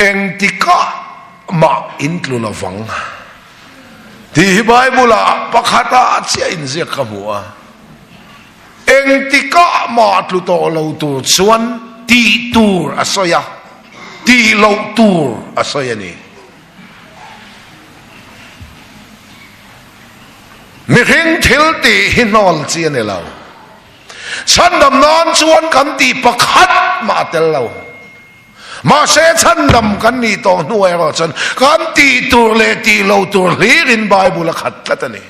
Engtikah mah in tlu lovang tih hi Bible-ah pakhatah chiah inziak ka hmu a. Engtikah mah tlu tawh lo tur chuan tih tur a sawi a, tih loh tur a sawi a ni. Mihring thil tih hi hnawl chi a ni lo. Chhandam nan chuan kan tih pakhat mah a tel lo. Mahse chhandam kan nih tawh hnuah erawh chuan kan tih tur leh tih lo tur hlirin Bible a khat tlat a ni.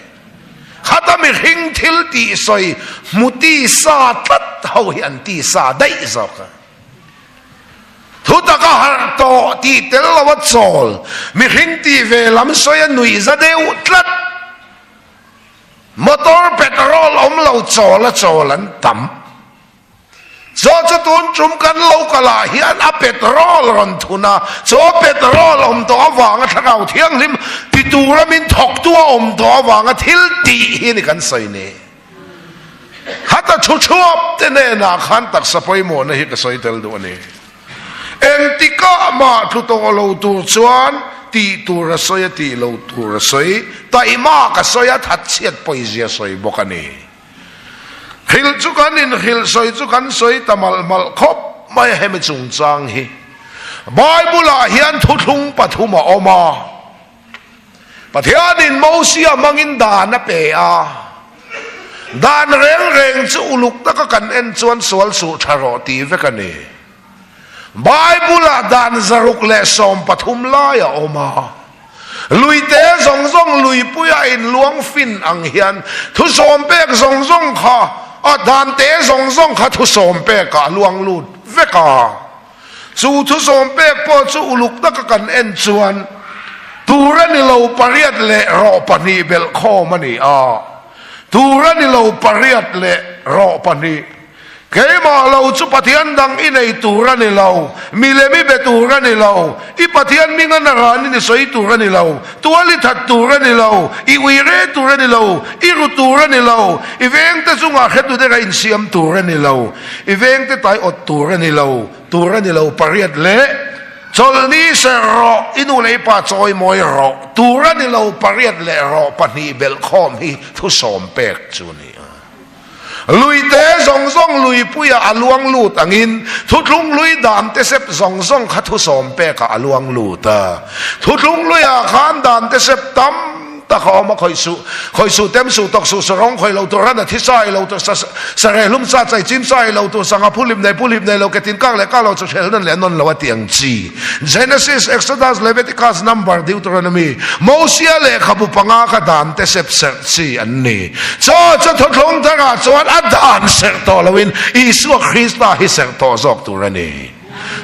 Khata mihring thil tih sawi hmu ti sa tlat ho hi an ti sa daih zawk a. Thutak a harh tawh tih tel lo a chawl, mihring tih ve lam sawi a nuih za deuh tlat. Motor petrol awm lo chawl a chawl an tam. Chaw chu tun tum kan lo kal ah hian a petrol rawn thun a, chaw petrol awm tawh avanga thlarau thianghlim ti tura min thawktu a awm tawh avanga thil tih hi ni kan sawi ni. Khata thu thuap te hnenah khan taksa pawimawhna hi ka sawi tel duh a ni. Engtikah mah tlu tawh lo tur chuan tih tur a sawi a, tih lo tur a sawi, taihmak a sawi a, thatchhiat pawizia sawi bawk a ni. Hrilh chu kan inhrilh sawi chu kan sawi ta malh malh khawp mai a hemi chungchang hi. Bible-ah hian thuthlung pathum a awm a. Pathianin Mosia hmangin dan a pe a. Dan reng reng chu uluk taka kan en chuan sual suh tha rawh tih vek a ni. Bible-ah dan 113 lai a awm a. Luite zawng zawng luipuia inluang fin ang hian thusawm pek zawng zawng kha a dante zawng zawng kha thusawm pekah a luang lut vek a. Chu thusawm pek pawh chu uluk taka kan en chuan tur a ni lo pariat leh rawh pahnih belh khawm a ni a. Tur a ni lo pariat leh rawh pahnih. Keimah lo chu Pathian dang i nei tur a ni lo, milem i be tur a ni lo, i Pathian hming a naranin i sawi tur a ni lo, tual i that tur a ni lo, i uire tur a ni lo, i ru tur a ni lo, i vengte chungah hretu deuha insiam tur a ni lo, I vengte tai awt tur a ni lo, tur a ni lo pariat leh chawlhni serh rawh, i nu leh i pa chawi mawi rawh, tur a ni lo pariat leh rawh pahnih belhkhawm hi thusawm pek chu a ni a. Luite zawng zawng luipuiah a luang lut angin thuthlung lui dan te sep zawng zawng kha thusawm pekah a luang lut a. Thuthlung luiah khan dan te sep tam tak a awm a, khawih suh, khawih suh, tem suh, tawk suh, sarawng khawih lo tur, rana thi sa ei lo tur, sa sa reh hlum sa chai chim sa ei lo tur, sangha phuhlip nei phuhlip nei lo, ke tin kak leh kak lo chu hrel nawn leh nawn lo a ti ang chi. Genesis, Exodus, Leviticus, Number, Deuteronomy, Mosia lehkhabu panga kha dan te sep serh chi an ni. Chaw chu thuthlung tharah chuan a dan serh tawh loin Isua Krista hi serh tawh zawk tur a ni.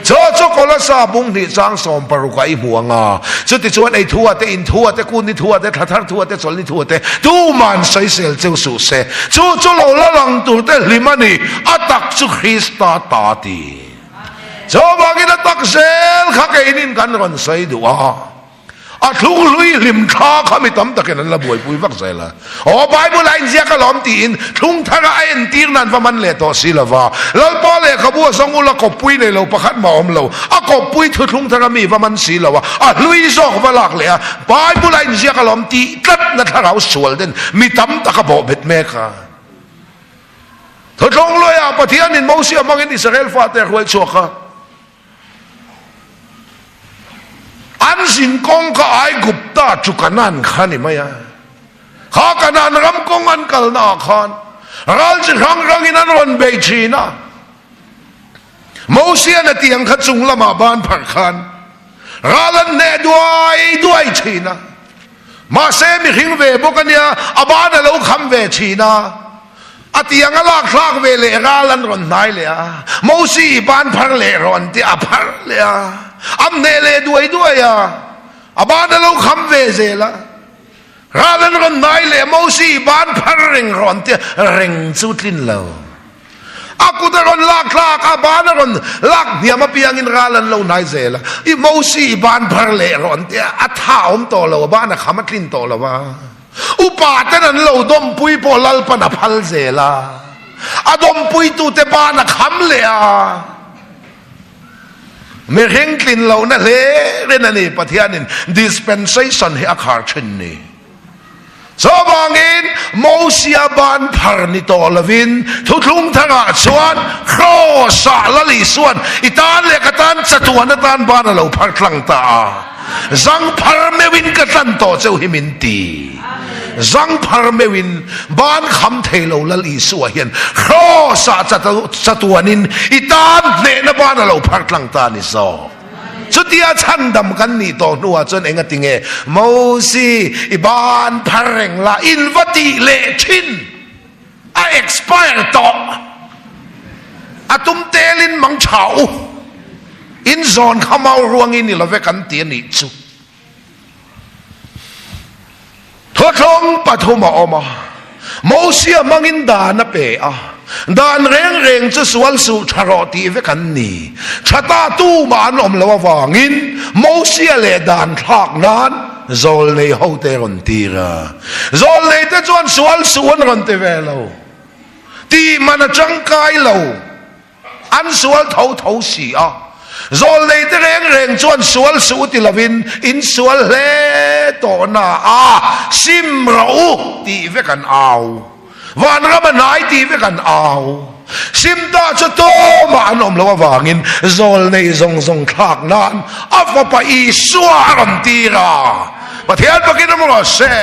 Chaw chu Kolasa bung hnih chang sawm paruk ah i hmu ang a, chutichuan ei thu ah te, in thu ah te, kun ni thu ah te, thla thar thu ah te, chawlh ni thu ah te, tuman sawisel cheu suh se. Chu chu lo la lang tur te hlim a ni, a tak chu Krista ta ti. Chaw vangin a tak zel kha keinin kan rawn sawi duh a. A thlung hlui hlim thla kha mi tam takin an la buaipui vak zel a. Aw Bible a inziak alawm tiin thlung thara a entir nan va man leh tawh si lova. Lalpa lehkhabu a zawng ula kawppui nei lo pakhat mah awm lo. A kawppui thu thlung thara mi va man si lo a, a hlui zawk va lak leh a. Bible a inziak alawm tih tlatna thlarau sual den mi tam tak a bawhbet mek a. Thuthlung luiah Pathianin Mosia hmangin Israel fate a hruai chhuak a. An zin kawng kha Aigupta chu Kanan kha ni mai a. Kha Kanan ram kawng an kalna ah khan ral chi hrang hrangin an rawn bei thin a. Mosian a tiang kha chung lamah ban phar khan ral an hneh duai duai thin a. Mahse mihring ve bawk a nia, a ban a lo kham ve thin a. A tiang a lak thlak ve leh ral an rawn hnai leh a, Mosi i ban phar leh rawh an ti a, a phar leh a, a mneh leh duai duai a, a ban a lo kham ve zel a, ral an rawn hnai leh a, Mosi i ban phar reng rawh an ti a, reng chu tlin lo. A kut a rawn lak thlak a, ban a rawn lak hniam apiangin ral an lo hnai zel a, i Mosi i ban phar leh rawh an ti a, a tha awm tawh lo, a ban a kham a tlin tawh lo a. Upa ten an lo dawmpui pawh Lalpan a phal zel a, a dawmpuitute ban a kham leh a. Mihring tlin lohna hlerin a ni Pathianin dispensation hi a khar thin ni. Chuvangin Mosia ban phar ni tawh lovin thuthlung thangah chuan Kraws-ah Lal Isua'n i tan leh ka tan chatuan atan ban a lo phar tlang ta a. Zang phar meuhin ka tlan tawh cheu hi min ti. Zang phar meuhin ban kham thei lo Lal Isua hian Kraws-ah chatuanin i tan hnehna ban a lo phar tlang ta a ni zawk. Chutia chhandam kan nih tawh hnuah chuan enga tinge Mosi i ban phar reng la in va tih leh thin a expire tawh a tum telin mang tha u in zawn kha mau ruangin ni love kan ti a nih chu. Thawthlawng pathum a awm a, Mosia hmangin dan a pe a, dan reng reng chu sual suh tha rawh tih vek an ni. Tha ta tumah an awm loh avangin Mosia leh dan thlak nan zawlnei hote rawn tir a. Zawlneite chuan sual suh an rawn ti ve lo. Tih man a tangkai lo. An sual tho tho si a, zawlneite reng reng chuan sual suh u ti lovin in sual hle tawh na a, sim rawh u tih vek an au. Vanram a hnai tih vek an au. Sim ta chu tumah an awm loh avangin zawlnei zawng zawng thlak nan a fapa Isua a rawn tir a. Pathian fakin awm rawh se,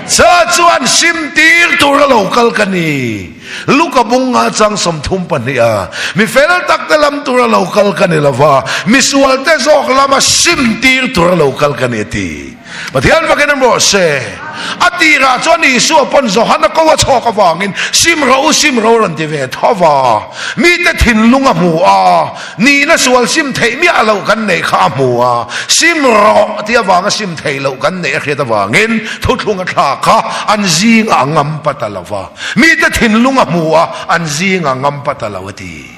Cha chuan sim tir tur a lo kal ka ni. Luka bunga chang 32 a, Mi fel takte lam tura lo kal ka ni lova, mi sualte zawk lama sim tir tura lo kal ka ni a ti. Pathian fakin awm rawh se. A tirah chuan Isua pawn Johana ko a chhawk avangin sim rawh u, sim rawh u rawn ti ve tho va. Mite thinlung a hmu a, nihna sual sim theih miah loh kan neih kha a hmu a, sim rawh tih avanga sim theih loh kan neih a hriat avangin thuthlung a thlak a, an zingah a ngam pa ta lo va. Mite thinlung a hmu a, an zingah ngam pa ta lo a ti.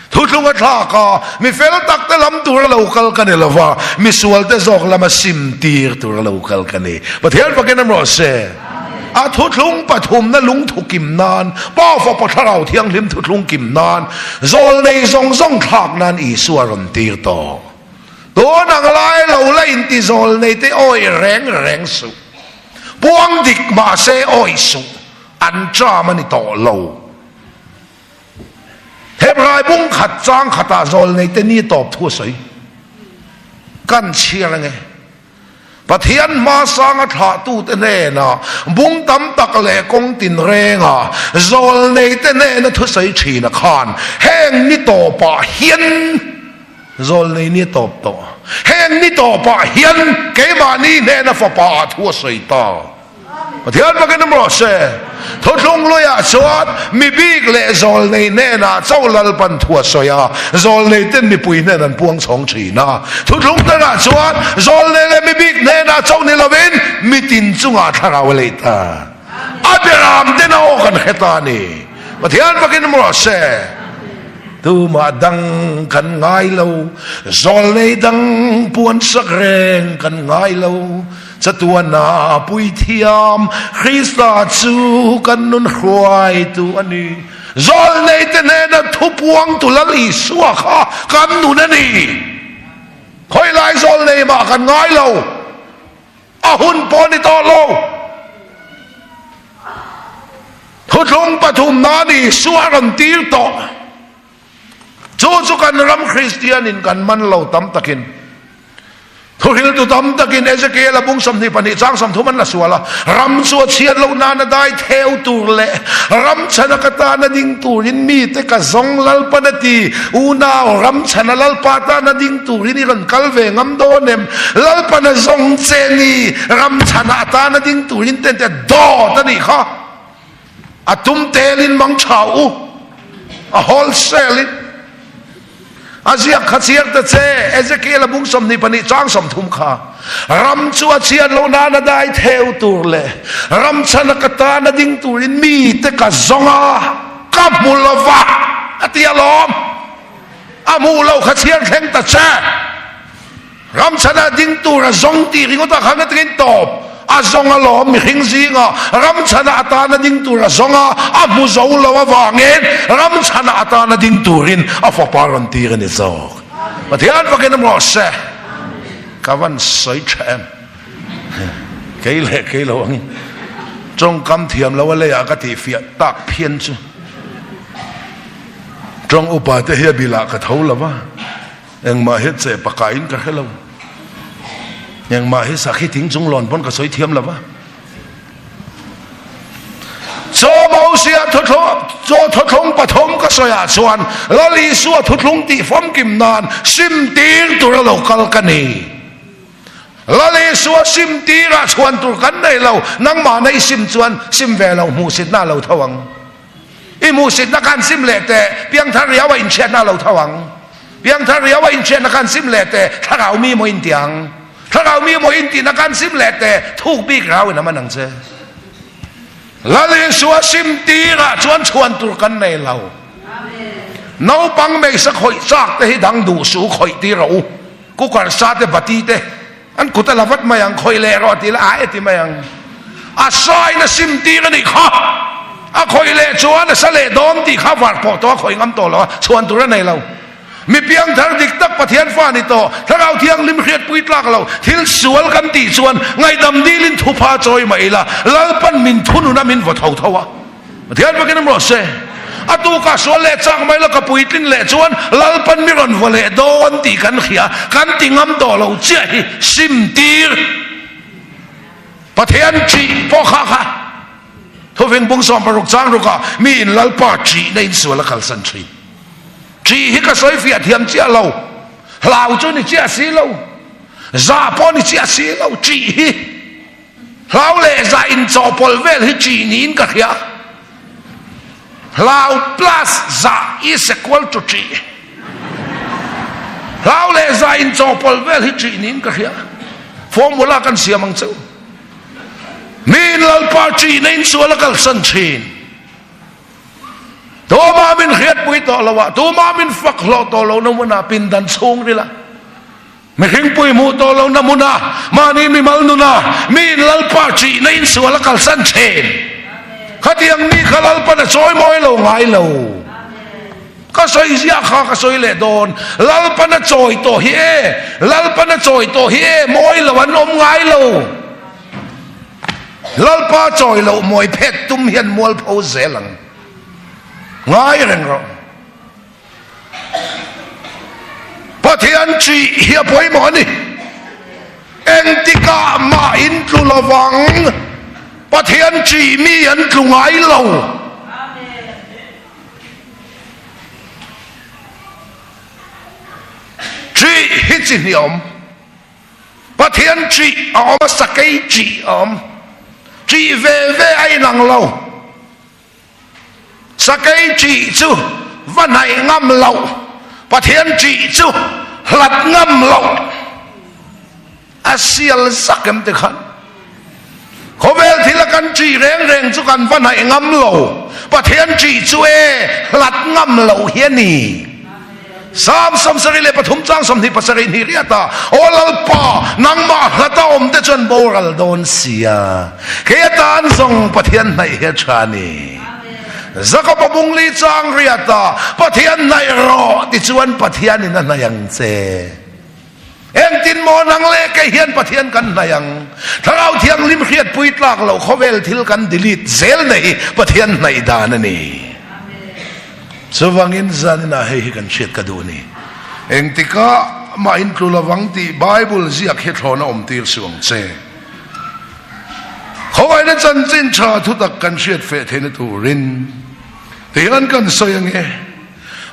Thuthlung a thlak a, mi fel takte lam tura lo kal ka ni lo va, mi sualte zawk lama sim tir tura lo kal ka ni. Pathian fakin awm rawh se. A thuthlung pathumna lungthu kim nan, Pa Fapa Thlarau Thianghlim thuthlung kim nan, zawlnei zawng zawng thlak nan Isua rawn tir tawh. Tun ang lai lo la inti zawlneite awih reng reng suh. Puang dik mahse awih suh, an ṭam a ni tawh lo. Hebrai bung khat chang khatah zawlneite ni tawp thu a sawi. Kan chhiar ange. Pathian hmasanga thlahtute hnenah bung tam tak leh kawng tinrengah zawlneite hnena thusawi ṭhina khan heng ni tawpah hian Zawlnei ni a tawp tawh. Heng ni tawpah hian keimahni hnena fapa ah thu a sawi ta. Pathian fakin awm rawh se. Thuthlung luiah chuan mi bik leh zawlnei hnenah chauh Lalpan thu a sawi a, zawlnei ten mipui hnen an puang chhawng thin a. Thuthlung tangah chuan zawlnei leh mi bik hnenah chauh ni lovin mitin chungah thlarau a lei ta. A beram ten a aw kan hre ta a ni. Pathian fakin awm rawh se. Tumah dang kan ngai lo, zawlnei dang puansak reng kan ngai lo. Chatuana puithiam Krista chu kan nun hruaitu a ni. Zawlnei te hnena thupuangtu Lal Isua kha kan nun a ni. Khawilai zawlnei mah kan ngai lo. A hun pawh ni tawh lo. Thuthlung pathumna ni Isua rawn tir tawh. Chu chu kan ram Kristianin kan man lo tam takin. Thuhriltu tam takin Ezekiel a bung 22 chang 30 an la sual a. Ram chu a chhiat loh nana dai theu tur leh ram chhana ka tana ding turin mite ka zawng Lalpan a ti. Unau, ram chhana Lalpa tana ding turin i rawn kal ve ngam dawn em? Lalpan a zawng che ni, ram chhana atana ding turin ten te dawt a nih kha. A tum telin mang tha u, a wholesale in. A ziak kha chiar ta che, Ezekiel a bung 22 chang 30 kha. Ram chu a chhiat loh nana dai theu tur leh ram chhana ka tana ding turin mite ka zawng a. Ka hmu lo va, a ti alawm. A hmuh loh kha chhiar thleng ta che. Ramchhana ding tur a zawng tih ringawtah khan a tingin tawp. A zawng alawm mihring zingah Ramchhana atana ding tur a zawng a, a hmu zo lo avangin Ramchhana atana ding turin a fapa rawn tir a ni zawk. Pathian fakin awm rawh se. Ka van sawi tha em. Kei leh kei lo angin tawngkam thiam lo a leiah ka tih fiah tak phian chu. Tawng upa te hi a bilah ka tho lo va, engmah hi che pakaiin ka hre lo. Engmah hi sakhi thing chung lawn pawn ka sawi thiam lo va. Chaw Mosia thuthlung, chaw thuthlung pathum ka sawiah chuan Lal Isua thuthlung tih famkim nan sim tir tura lo kal ka ni. Lal Isua sim tirah chhuan tur kan nei lo, nangmah na i sim chuan sim ve lo hmuhsitna a lo tho ang. I hmuhsitna khan sim leh teh, piangthar riau a inchhiatna a lo tho ang. Piangthar riau a inchhiatna khan sim leh teh, thlarau mi maw inti ang. Thlarau mi maw intihna khan sim leh teh, thuk bik rau in a man ang che. Lal Isua sim tirah chuan chhuan tur kan nei lo. Naupang meisa khawih chak te hi dang duh suh u, khawih tir rawh u. Cooker sa te bati te an kut a la vat mai ang, khawih leh rawh ti la a e ti mai ang. A sain a sim tir a nih kha. A khawih leh chuan a sa leh dawn tih kha var pawh tawh a khawih ngam tawh lo a, chhuan tur a nei lo. Mi piangthar dik tak Pathian fa ni tawh, Thlarau Thianghlim hriatpui tlak lo, thil sual kan tih chuan ngaihdam dilin thupha chawi mah ila, Lalpan min thunun a min vaw tho tho a. Pathian fakin awm rawh se. A tukah sual leh chak mai la ka puitlin leh chuan Lalpan mi rawn vaw leh dawn tih kan hria, kan ti ngam tawh lo chiah hi sim tir. Pathian ṭih pawh kha kha thuving bung 16 chang rukah mi in Lalpa ṭihna in sual a kalsan ṭhin. Ṭih hi ka sawi fiah thiam chiah lo, hlau chu ni chiah si lo, zah pawh ni chiah si lo, ṭih hi hlau leh zah inchawhpawlh vel hi ṭih niin ka hria. Hlau plus zah is equal to ṭih. Hlau leh zah inchawhpawlh vel hi ṭih niin ka hria. Formula kan siam ang cheu. Mi in Lalpa ṭihna in sual a kalsan ṭhin. Tumah min hriatpui tawh lo a, tumah min fak hlawh tawh lohna hmunah pindan chhungril a, mihringpui hmuh tawh lohna hmunah mahni mimal nuna mi in Lalpa ṭihna in sual a kalsan ṭhin. Khatiang mi kha Lalpan a chawi mawi lo ngai lo. Ka sawi ziah kha ka sawi leh dawn. Lalpan a chawi tawh hi e, Lalpan a chawi tawh hi e, mawi lo an awm ngai lo. Lalpa chawi loh mawi phet tum hian mualpho zel ang. Ngai reng rawh. Pathian ṭih hi a pawimawh a ni. Engtikah mah in tlu lovang. Pathian ṭih mi an tlu ngai lo. Ṭih hi chi hniam. Pathian ṭih a awm a, sakei ṭih a awm. Ṭih ve ve a inang lo. Sakei ṭih chu va hnaih ngam loh, Pathian ṭih chu hlat ngam loh. A sial zak em ti khan. Khawvel thila kan ṭih reng reng chu kan va hnaih ngam lo. Pathian ṭih chu e hlat ngam loh hi a ni. Psalm 73 chang 27 hnih riat a, Aw Lalpa, nangmah hlata awm te chuan boral dawn sia. Kei atan zawng Pathian hnaih hi a ṭha a ni. Jakob a bungli chang riat a, Pathian hnaih rawh ti chuan Pathianin a hnaih ang che. Engtin maw nang leh kei hian Pathian kan hnaih ang? Thlarau Thianghlim hriatpui tlak loh khawvel thil kan delete zel na hi Pathian hnaih dan a ni. Chuvangin zaninah hei hi kan hriat ka duh a ni. Engtikah mah in tlu lovang tih Bible ziak hi thlawn a awm tir suh ang che. Khawngaihna chanchin tha thutak kan hriat feh theihna turin tihian kan sawi ange.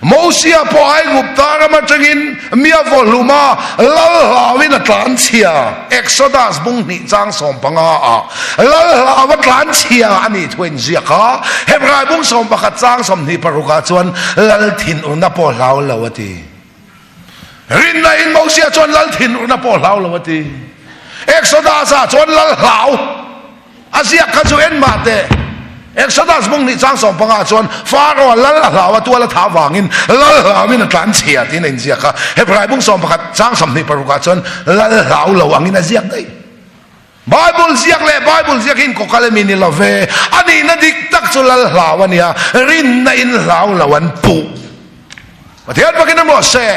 Mosia pawh Aigupta ram atangin mi a vaw hlum a, lal hlauin a tlan chhia. Exodus bung hnih chang 15 ah lal hlau a tlan chhia a nih thu a inziak a, Hebrai bung 11 chang 26 ah chuan lal thinurna pawh hlau lo a ti. Rinna in Mosia chuan lal thinurna pawh hlau lo a ti. Exodus ah chuan lal hlau. A ziak kha chu en mah teh. Exodus bung hnih chang 15 chuan Pharaoh lal a hlau a, tual a thah avangin lal hlauin a tlan chhia tiin a inziak a. Hebrai bung 11 chang 26 ah chuan lal hlau lo angin a ziak daih. Bible ziak leh Bible ziak hi inkawkal emi ni lo ve. A nihna dik tak chu lal hlau a nia, rinna in hlau lo an puh. Pathian fakin a rawh se.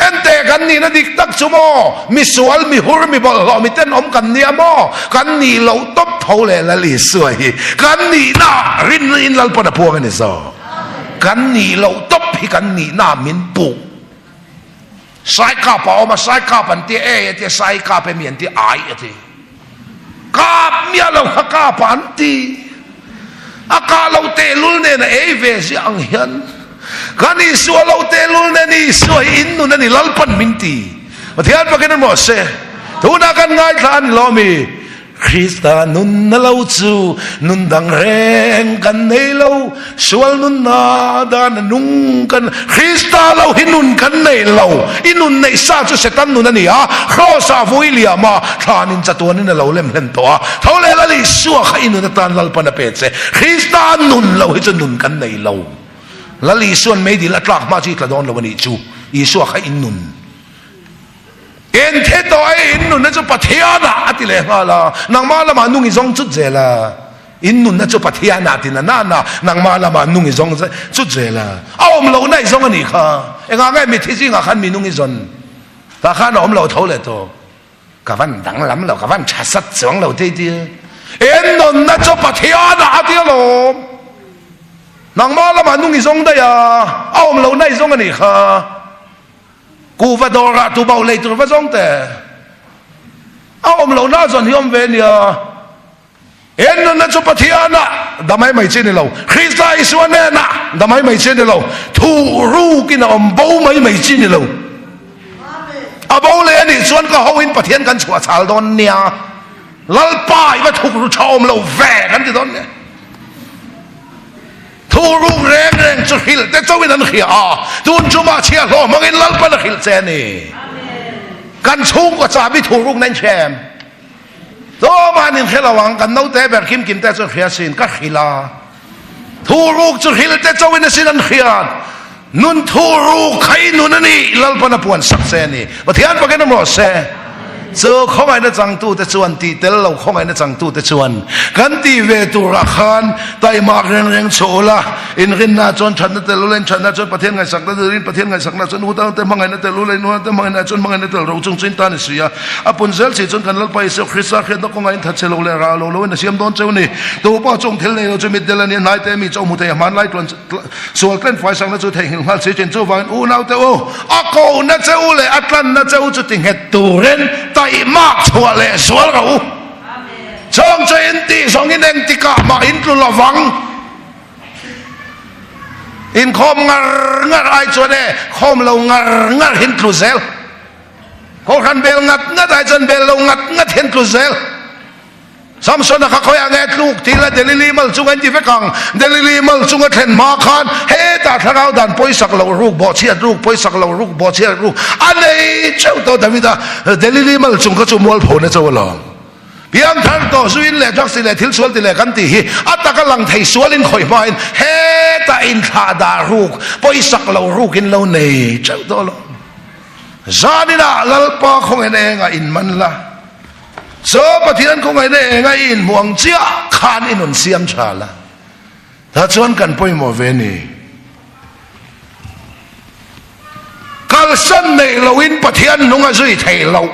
Enteh kan nihna dik tak chu maw? Mi sual, mi hur, mi bawlhhlawh, mi tenawm kan nia maw? Kan nih loh tawp tho leh Lal Isua hi kan nihna rinna in Lalpawn a puang a ni zawk. Kan nih loh tawp hi kan nihna min puh. Saikap a awm a, Saikap an ti e a ti a, Saikap emi an ti ai a ti. Kap miah lo kha kap ah an ti. A kah lo tehlul nen a ei ve ziah ang hian kan Isua lo tehlul nen Isua hi in nun a ni Lalpan min ti. Pathian fakin an rawh se. Tunah kan ngaithla a ni lo mi? Krista nunna lo chu nun dang reng kan nei lo, sual nunna dan a nung kan Krista lo hi nun kan nei lo, i nun neih sa chu Setan nun a ni a, Kraws ah vui liam a, thlan in chatuan in a lo lem hlen tawh a, tho leh Lal Isua kha i nun atan Lalpan a pe che, Krista nun lo hi chu nun kan nei lo. Lal Isuan meidil a tlak hma chu i tla dawn lo a nih chu, Isua kha i nun. Engthe tawh e in nunna chu Pathianah a ti leh nghal a, nangmah lamah nung i zawng chut zel a, in nunna chu Pathianah ti na nana nangmah lamah nung i zawng chut zel a, a awm lohna i zawng a nih kha, engah nge mithi zingah khan mi nung i zawn tah khan a awm lo tho leh tawh, ka van danglam lo, ka van tha sat chuang lo tei tia, in nunna chu Pathianah a ti alawm, nangmah lamah nung i zawng daih a, a awm lohna i zawng a nih kha. Kuhva dawrah tuboh lei tur va zawng teh. A awm lohna zawn hi awm ve nia. En nunna chu Pathianah damai mai chi ni lo. Krista Isua hnenah damai mai chi ni lo. Thuh rukin a awm bo mai mai chi ni lo. A bo leh a nih chuan ka hoin Pathian kan chhuah chhal dawn nia. Lalpa i va thuk ru tha awm lo ve kan ti dawn nia. Thu ruk reng reng chu hrilh te chauhin an hria a, tun chumah chhiahhlawh hmangin Lalpan a hrilh che a ni. Kan chhungkaw chahbi thu rukna in hria em? Tumah an inhre lo ang, kan naute ber Kim Kim te chu hria sin, ka hrilh a. Thu ruk chu hrilh te chauhin asin an hriat. Nun thu ruk kha i nun a ni, Lalpan a puan sak che a ni. Pathian fakin awm rawh se. Chu khawngaihna changtute chuan tih tel lo khawngaihna changtute chuan kan tih ve turah khan taimak reng reng chhuah ula, inrinna chuan thatna tel ula, inthatna chuan Pathian ngaihsakna tel in Pathian ngaihsakna chuan unaute hmangaihna tel ula, unaute hmangaihna chuan hmangaihna tel ro chung chu in tan i suih a. A pun zel si chuan kan Lalpa Isua Krista hriatna kawngah in thatchhe lo leh rah lo loin a siam dawn cheu ni. Tupa chung thil nei lo chu mitdel a ni a, hnaite mi chaw hmu thei a hmanlai tluan Sual tlen faisakna chu theihnghilh nghal si thin. Chuvangin unaute u, a kohna che u leh a tlanna che u chu ti nghet turin taihmak chhuah leh sual rawh u. Chawng chu in tih zawngin engtikah mah in tlu lovang. Inkhawm ngar ngar ai chuan e, khawm lo ngar ngar hin tlu zel. Kohhran bel ngat ngat ai chuan bel lo ngat ngat hin tlu zel. Samsona kha khawiah nge tluk ti la Delili mal chung an ti vek ang. Delili mal chung a thlen hma khan hetah thlarau dan pawisak loh ruk bawhchhiat ruk pawisak loh ruk bawhchhiat ruk a nei cheu tawh Davida Delili mal chung kha chu mualpho na chauh alawm. Piangthar tawh zuin leh drugs ti leh thil sual ti leh kan tih hi a taka lang thei sualin khawih hmain hetah inthlah dah ruk pawisak loh rukin lo nei cheu tawh alawm. Zaninah Lalpa khawngaihna engah inman la. Chaw Pathian khawngaihna enga i inhmuh ang chiah khan i nun siam tha la, tah chuan kan pawimawh ve ni. Kalsan neih loin Pathian nung a zui thei loh.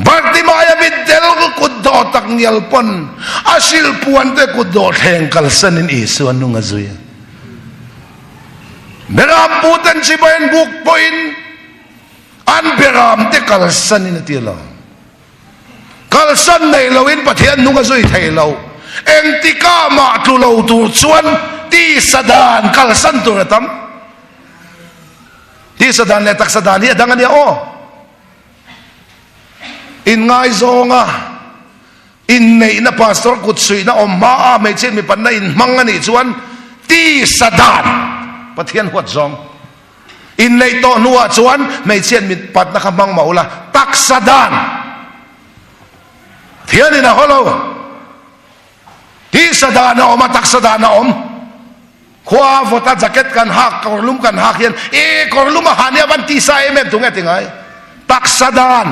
Bartimaia mitdel kut dawh tak ngial pawn a silpuan te kut dawh thleng kalsanin Isua nung a zui a. Beram puten chibai an buk pawhin An beram te kalsan in a ti lo. Kalsan nei lo in Pathian hnung a zui thei lo. Engtikah mah tlu lo tur chuan tisa dan kalsan tur a tam. Tisa dan leh taksa dan hi a dang a nia aw. Inngaizawng a inneihna pastor kut suihna awm hma a hmeichhiat mipanna inhmang a nih chuan tisa dan Pathian huat zawng. Inneih tawh hnuah chuan hmeichhiat mit patna kha hmang mah ula, taksa dan Thianin a haw lo. Tisa dan a awm a, taksa dan a awm. Khua vawta jacket kan hak, kawrlum kan hak hian e kawrlum a ha nia van tisa em em tu nge ti ngai? Taksa dan.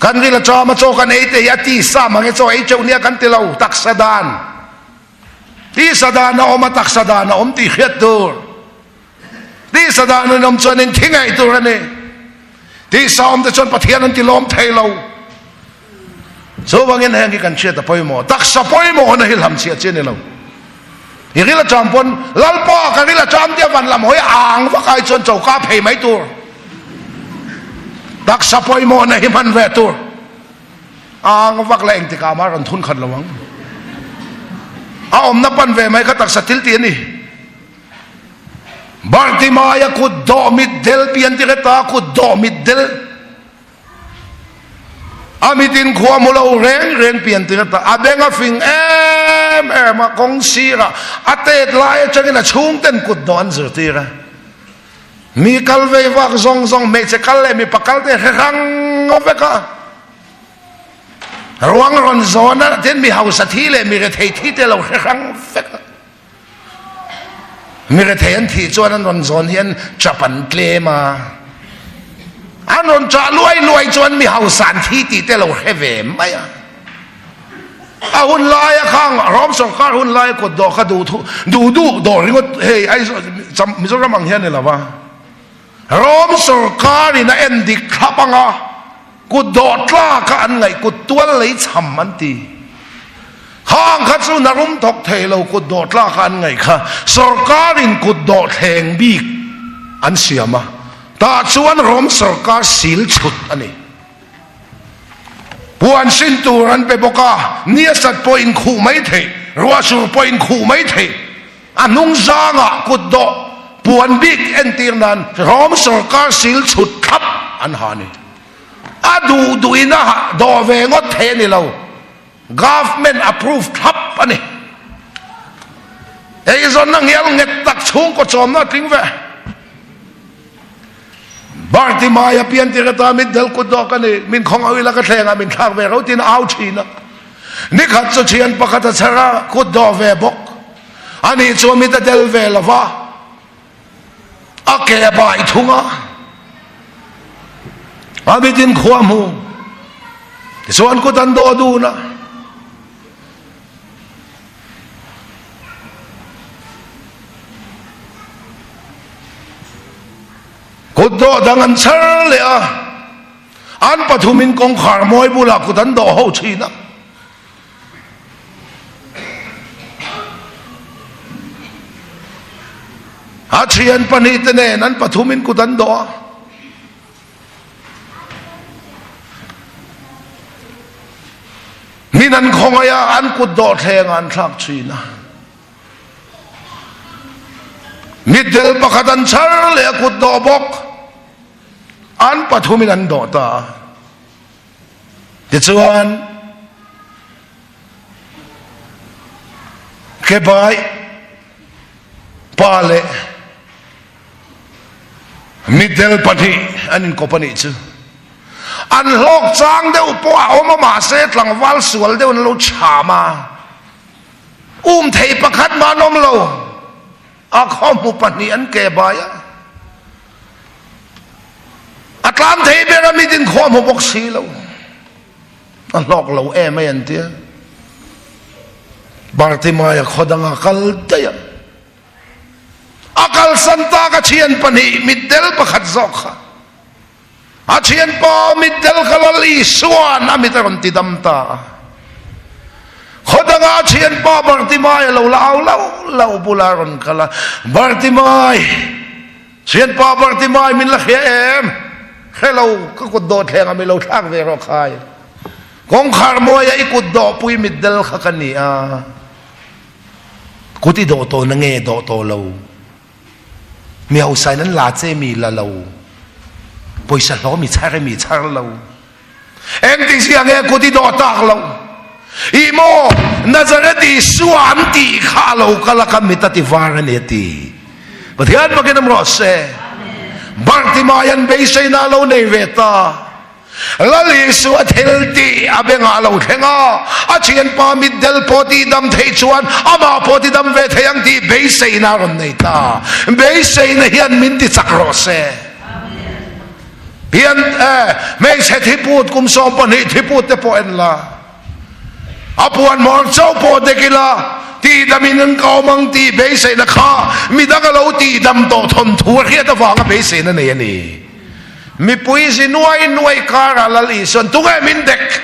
Kan ril a chawm a chaw kan ei te hi a tisa mang e chaw ei teuh nia kan ti lo, taksa dan. Tisa dan a awm a, taksa dan a awm tih hriat tur. Tisa dan an awm chuan in thi ngei tur a ni. Tisa awm te chuan Pathian an ti lawm thei lo. Chuvangin heng hi kan hriat a pawimawh. Taksa pawimawhna hi hlamchhiah chi a ni lo. I ril a ṭam pawn Lalpa ka ril a ṭam tia van lam hawi ang vak ai chuan choka phei mai tur. Taksa pawimawhna hi hman ve tur. Ang vak leh engtikah mah rawn thun khat lo ang. A awmna pan ve mai kha taksa thil tih a ni. Bartimaia kut dawh mit del pian ti heta kut dawh mit del. A mitin khua hmu lo reng reng pian ti heta a beng a fing em em a kawng sirah a tet lai atangin a chhungten kut dawh an zirtir a. Mi kal vei vak zawng zawng hmeichhe kal leh mipa kal te hre hrang vek a. Ruang rawn zawn a tin mi hausa thi leh mi rethei thi te lo hre hrang vek a. Mi rethei an thih chuan an rawn zawn hian chap an tlem a. An rawn chah luai luai chuan mi hausa an thi tih te lo hre ve mai a. A hun laia khang Rom sorkar hun laia kut dawh kha duh thu duh duh dawh ringawt hei Aizawl Mizoram ang hian ni lo va. Rom sorkar in a en dik thlap anga kut dawh tlak a an ngaih kut tual lei chham an ti. Khang kha chu na rum thawk thei lo kut dawh tlak a an ngaih kha sorkar in kut dawh thleng bik an siam a. Tah chuan Rom sorkar sil chhut a ni. Puan sin tur an pe bawk a, ni a sat pawh inkhuh mai theih, ruah sur pawh inkhuh mai theih. A hnung zangah kut dawh puan bik entir nan Rom sorkar sil chhut thlap an ha ni. A duh duhin a dawh ve ngawt thei a ni lo. Government approve thlap a ni. Eizawnna ngial nghet tak chhungkaw chawmna a tling ve. Bartimaia pian tir ata min del kut dawk a ni, min khawng au ila ka thleng ah min thlak ve ro tiin a au thin a. Nikhat chu thian pakhat a chher a, kut dawh ve bawk. Ani chu mit a del ve lo va, a ke a bai thung a. A mitin khua hmu. Tichuan kut an dawh dun a. Kut dawh dang an chhar leh a, an pathumin kawngkhar mawi bulah kut an dawh ho thin a. A thian pahnihte nen an pathumin kut an dawh a. Min an khawngaih a, an kut dawhthlengah an thlak thin a. Mitdel pakhat an chhar leh a kut dawh bawk. An pathumin an dawh ta a. Tichuan, Kebai pa leh Mitdel pahnih an inkawp a nih chu. An hlawk chang deuh pawh a awm a mahse tlangval sual deuh an lo chham a. Um thei pakhat mah an awm lo. A khawhmu pahnih an ke bai a. A tlan thei ber a mit in khawhmu bawk si lo. A hlawk lo em mai an tia. Bartimaia khaw danga kal daih a. A kalsan tak a thian pahnih mitdel pakhat zawk kha a thianpa mitdel kha Lal Isua'n a mit a rawn ti dam ta a. Khaw danga a thianpa Bartimai a lo la au lauh lauh bula a rawn kal a, Bartimai, thianpa Bartimai min la hria em? Hre lo, ka kut dawh thlengah mi lo thlak ve rawh khai. Kawngkhar mawiah i kut dawhpui mitdel kha ka ni a. Kut i dawh tawh na nge dawh tawh lo? Mi hausa in an la che mi la lo. Pawisa hlaw mi char mi char lo. Engti zia nge kut i dawh tak lo? I maw Nazareth Isua an tih kha a lo kal a ka mit a ti var a ni a ti. Pathian bakin am rawh se. Bartimai an beiseina a lo nei ve ta. Lal Isua thil tih a bengah a lo thleng a, a thianpa mitdel pawh tihdam theih chuan amah pawh tidam ve thei ang tih beiseina a rawn nei ta. Beiseina hian min tichak rawh se. Pian eh, hmeichhe thiput kum 12 thiput te pawh en la, a puan hmawr chauh pawh dek ila. Tihdamin an ka awm ang tih beiseina kha midang a lo tihdam tawh thawnthu a hriat avanga beiseina nei a ni. Mipui zi nuai nuai karah Lal Isuan tunge min dek?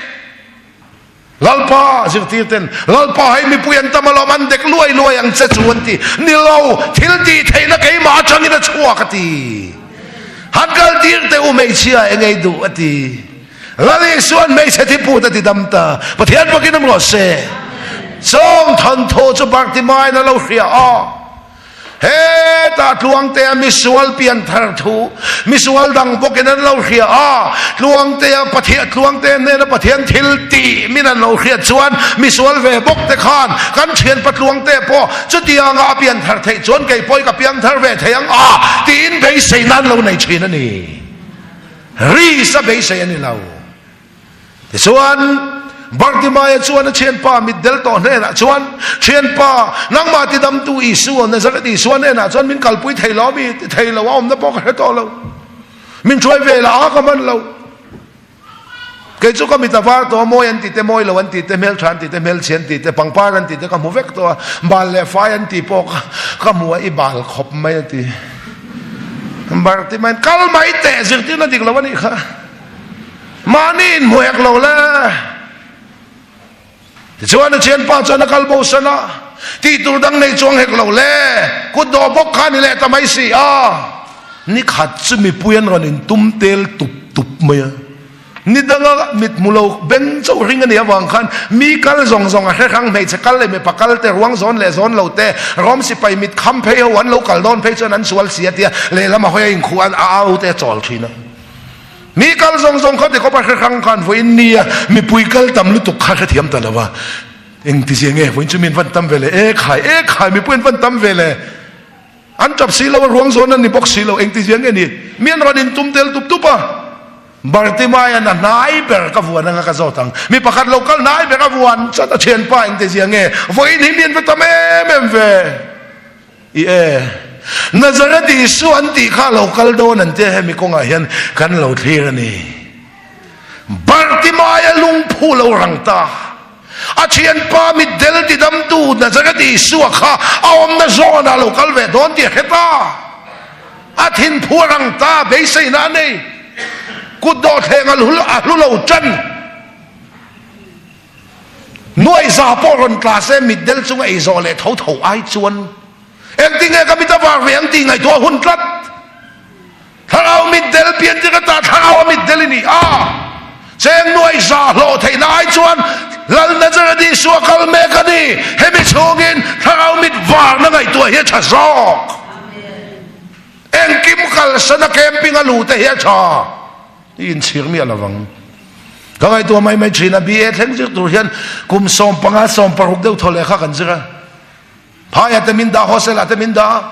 Lalpa zirtir ten Lalpa hei mipui an tam alawm an dek luai luai ang che chu an ti. Ni lo, thil tih theihna keimah atangin a chhuak a ti. Han kal tir teh u hmeichhia eng ei duh a ti. Lal Isuan hmeichhe thiput a ti dam ta. Pathian bawkin awm rawh se. Chawng thawnthu chu Bartimaiin a lo hria a. Hetah Tluangtea misual pianthar thu misual dang bawkin an lo hria a. Tluangtea Pathian Tluangtea hnena Pathian thil tih min an lo hriat chuan misual ve bawk te khan kan thianpa Tluangtea pawh chutianga a pianthar theih chuan kei pawh i ka piangthar ve thei ang a tiin beiseina an lo nei thin a ni. Risk a beisei a ni lo. Tichuan, Bartimaia chuan a thianpa mitdel tawh hnenah chuan, Thianpa, nangmah tidamtu Isua, Nazareth Isua hnenah chuan min kalpui thei lo ami? Ti thei lo, a awmna pawh ka hre tawh lo. Min hruai ve lah a ka hman lo. Kei chu ka mit a var tawh a, mawi an ti te, mawi lo an ti te, hmeltha an ti te, hmelchhe an ti te, pangpar an ti te ka hmu vek tawh a, bal leh fai an ti pawh ka hmu a, i bal khawp mai a ti. Bartimain kal mai teh zirtirna dik lo a nih kha. Mahni inhmu hek lo le. Tichuan a thianpa chuan a kal bo san a, tih tur dang nei chuang hek lo le. Kut dawh bawk kha a ni leh ta mai si a. Ni khat chu mipui an rawn intum tel tup tup mai a. Ni danga mit hmu lo beng chauh ring a nih avang khan mi kal zawng zawng a hre hrang hmeichhe kal leh mipa kal te ruang zawn leh zawn lo te Rom sipai mit kham phei ho an lo kal dawn phei chuan an sual si a tia lehlam a hawi a inkhuh a a au te a chawl thin a. Mi kal zawng zawng kha tikawp a hre hrang khan vawiin nia mipui kal tam lutuk kha hrethiam ta lo va. Engtizia nge vawiin chu mi an van tam ve le? E khai e khai mipui an van tam ve le. An tap si lo a, ruang zawn an ni bawk si lo, engtizia nge ni? Mi an rawn intum tel tup tup a, Bartimaia'n a hnai ber ka vuan anga ka zawt ang. Mi pakhat lo kal hnai ber a vuan chat a, thianpa engtizia nge? Vawiin hi mi an va tam em em ve. I e, Nazareth Isua an tih kha a lo kal dawn an tia hemi kawngah hian kan lo thlir a ni. Bartimaia lungphu lo rang ta. A thianpa mitdel tidamtu Nazareth Isua kha a awmna zawnah lo kal ve dawn tih a hre ta. A thinphu a rang ta, beiseina a nei. Kut dawhthleng a hlu lo tan. Nuaihza pawh rawn tla se mitdel chunga ei zawh leh tho tho ai chuan engtinge ka mit a var ve ang tih ngaihtuah hun tlat. Thlarau mitdel pian tir ata thlarau a mitdel i ni a, cheng nuai za hlawh theihna ai chuan Lal Nazareth Isua kal mek a ni. Hemi chhungin thlarau mit varna ngaihtuah hi a tha zawk. Engkim kalsana camping a luh te hi a tha. I inchhir miah lo vang. Ka ngaihtuah mai mai thin a, BA thleng zir tur hian kum 15, 16 deuh thaw lehkha kan zir a. Phaiah te min dah, hostel ah te min dah a,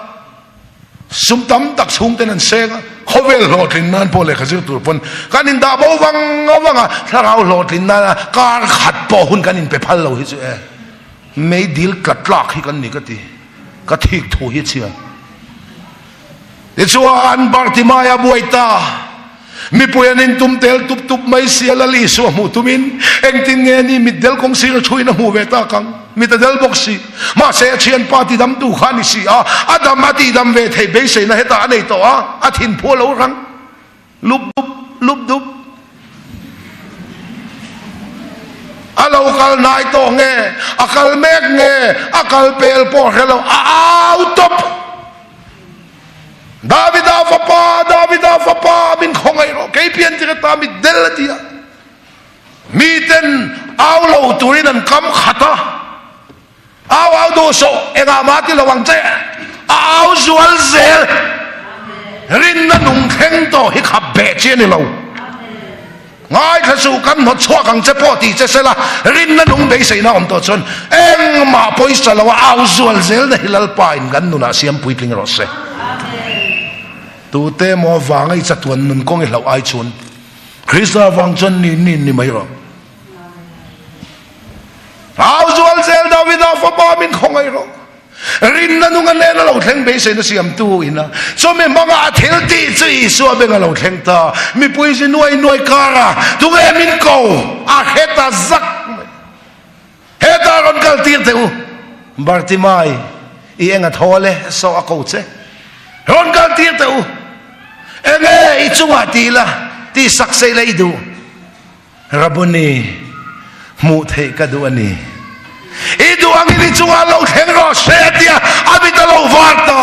sum tam tak chhungten an seng a, khawvel hlawhtlin nan pawh lehkha zir tur pawn kan indah bo vang vang a, thlarau hlawhtlin nana kar khat pawh hun kan inpe phal lo hi chu e, meidil tla tlak hi kan ni ka ti, ka thik thu hi chhia. Tichuan Bartimaia buai ta. Mipui an intum tel tup tup mai sia Lal Isua hmuh tumin engtin nge ni mitdel kawng sir a thuin a hmuh ve tak ang? Mit a del bawk si. Mahse a thianpa tidamtu kha a ni si a, a dam a tihdam ve theih beiseina hetah a nei tawh a, a thinphu a lo rang lup dup lup dup. A lo kal hnai tawh nge, a kal mek nge, a kal pel pawh hre lo, a au tawp. Davida fapa, Davida fapa, min khawngaih rawh, kei pian tir ata mit del a ti a. Miten au lo turin an kam khat a, au au duh sawh, engah mah ti lo ang che, a au zual zel. Rinna nung thleng tawh hi khap beh chi a ni lo. Ngaithla suh, kan hnawt chhuak ang che pawh tih che sela, rinna nung beiseina awm tawh chuan engmah pawisa lo a au zual zelna hi Lalpa in kan nunah siam puitling rawh se. Tute emaw vanga i chatuan nun kawng i hlauh ai chuan Krista vang chuan ni ni ni mai rawh. Au zual zel Davida fapa min khawngaih rawh. Rinna nunga nena lo thleng beiseina siamtu ina chumi hmanga a thil tih chu Isua beng a lo thleng ta. Mipui zi nuai nuai kara tunge min ko a hre ta zak mai. Hetah rawn kal tir teh u. Bartimai, i eng a thawl e, saw a ko che. Rawn kal tir teh u. Enge i chungah ti la, ti sak sei la i duh. Rabuni, hmuh theih ka duh a ni. I duh angin i chungah lo thleng rawh se a ti a, a mit a lo var ta.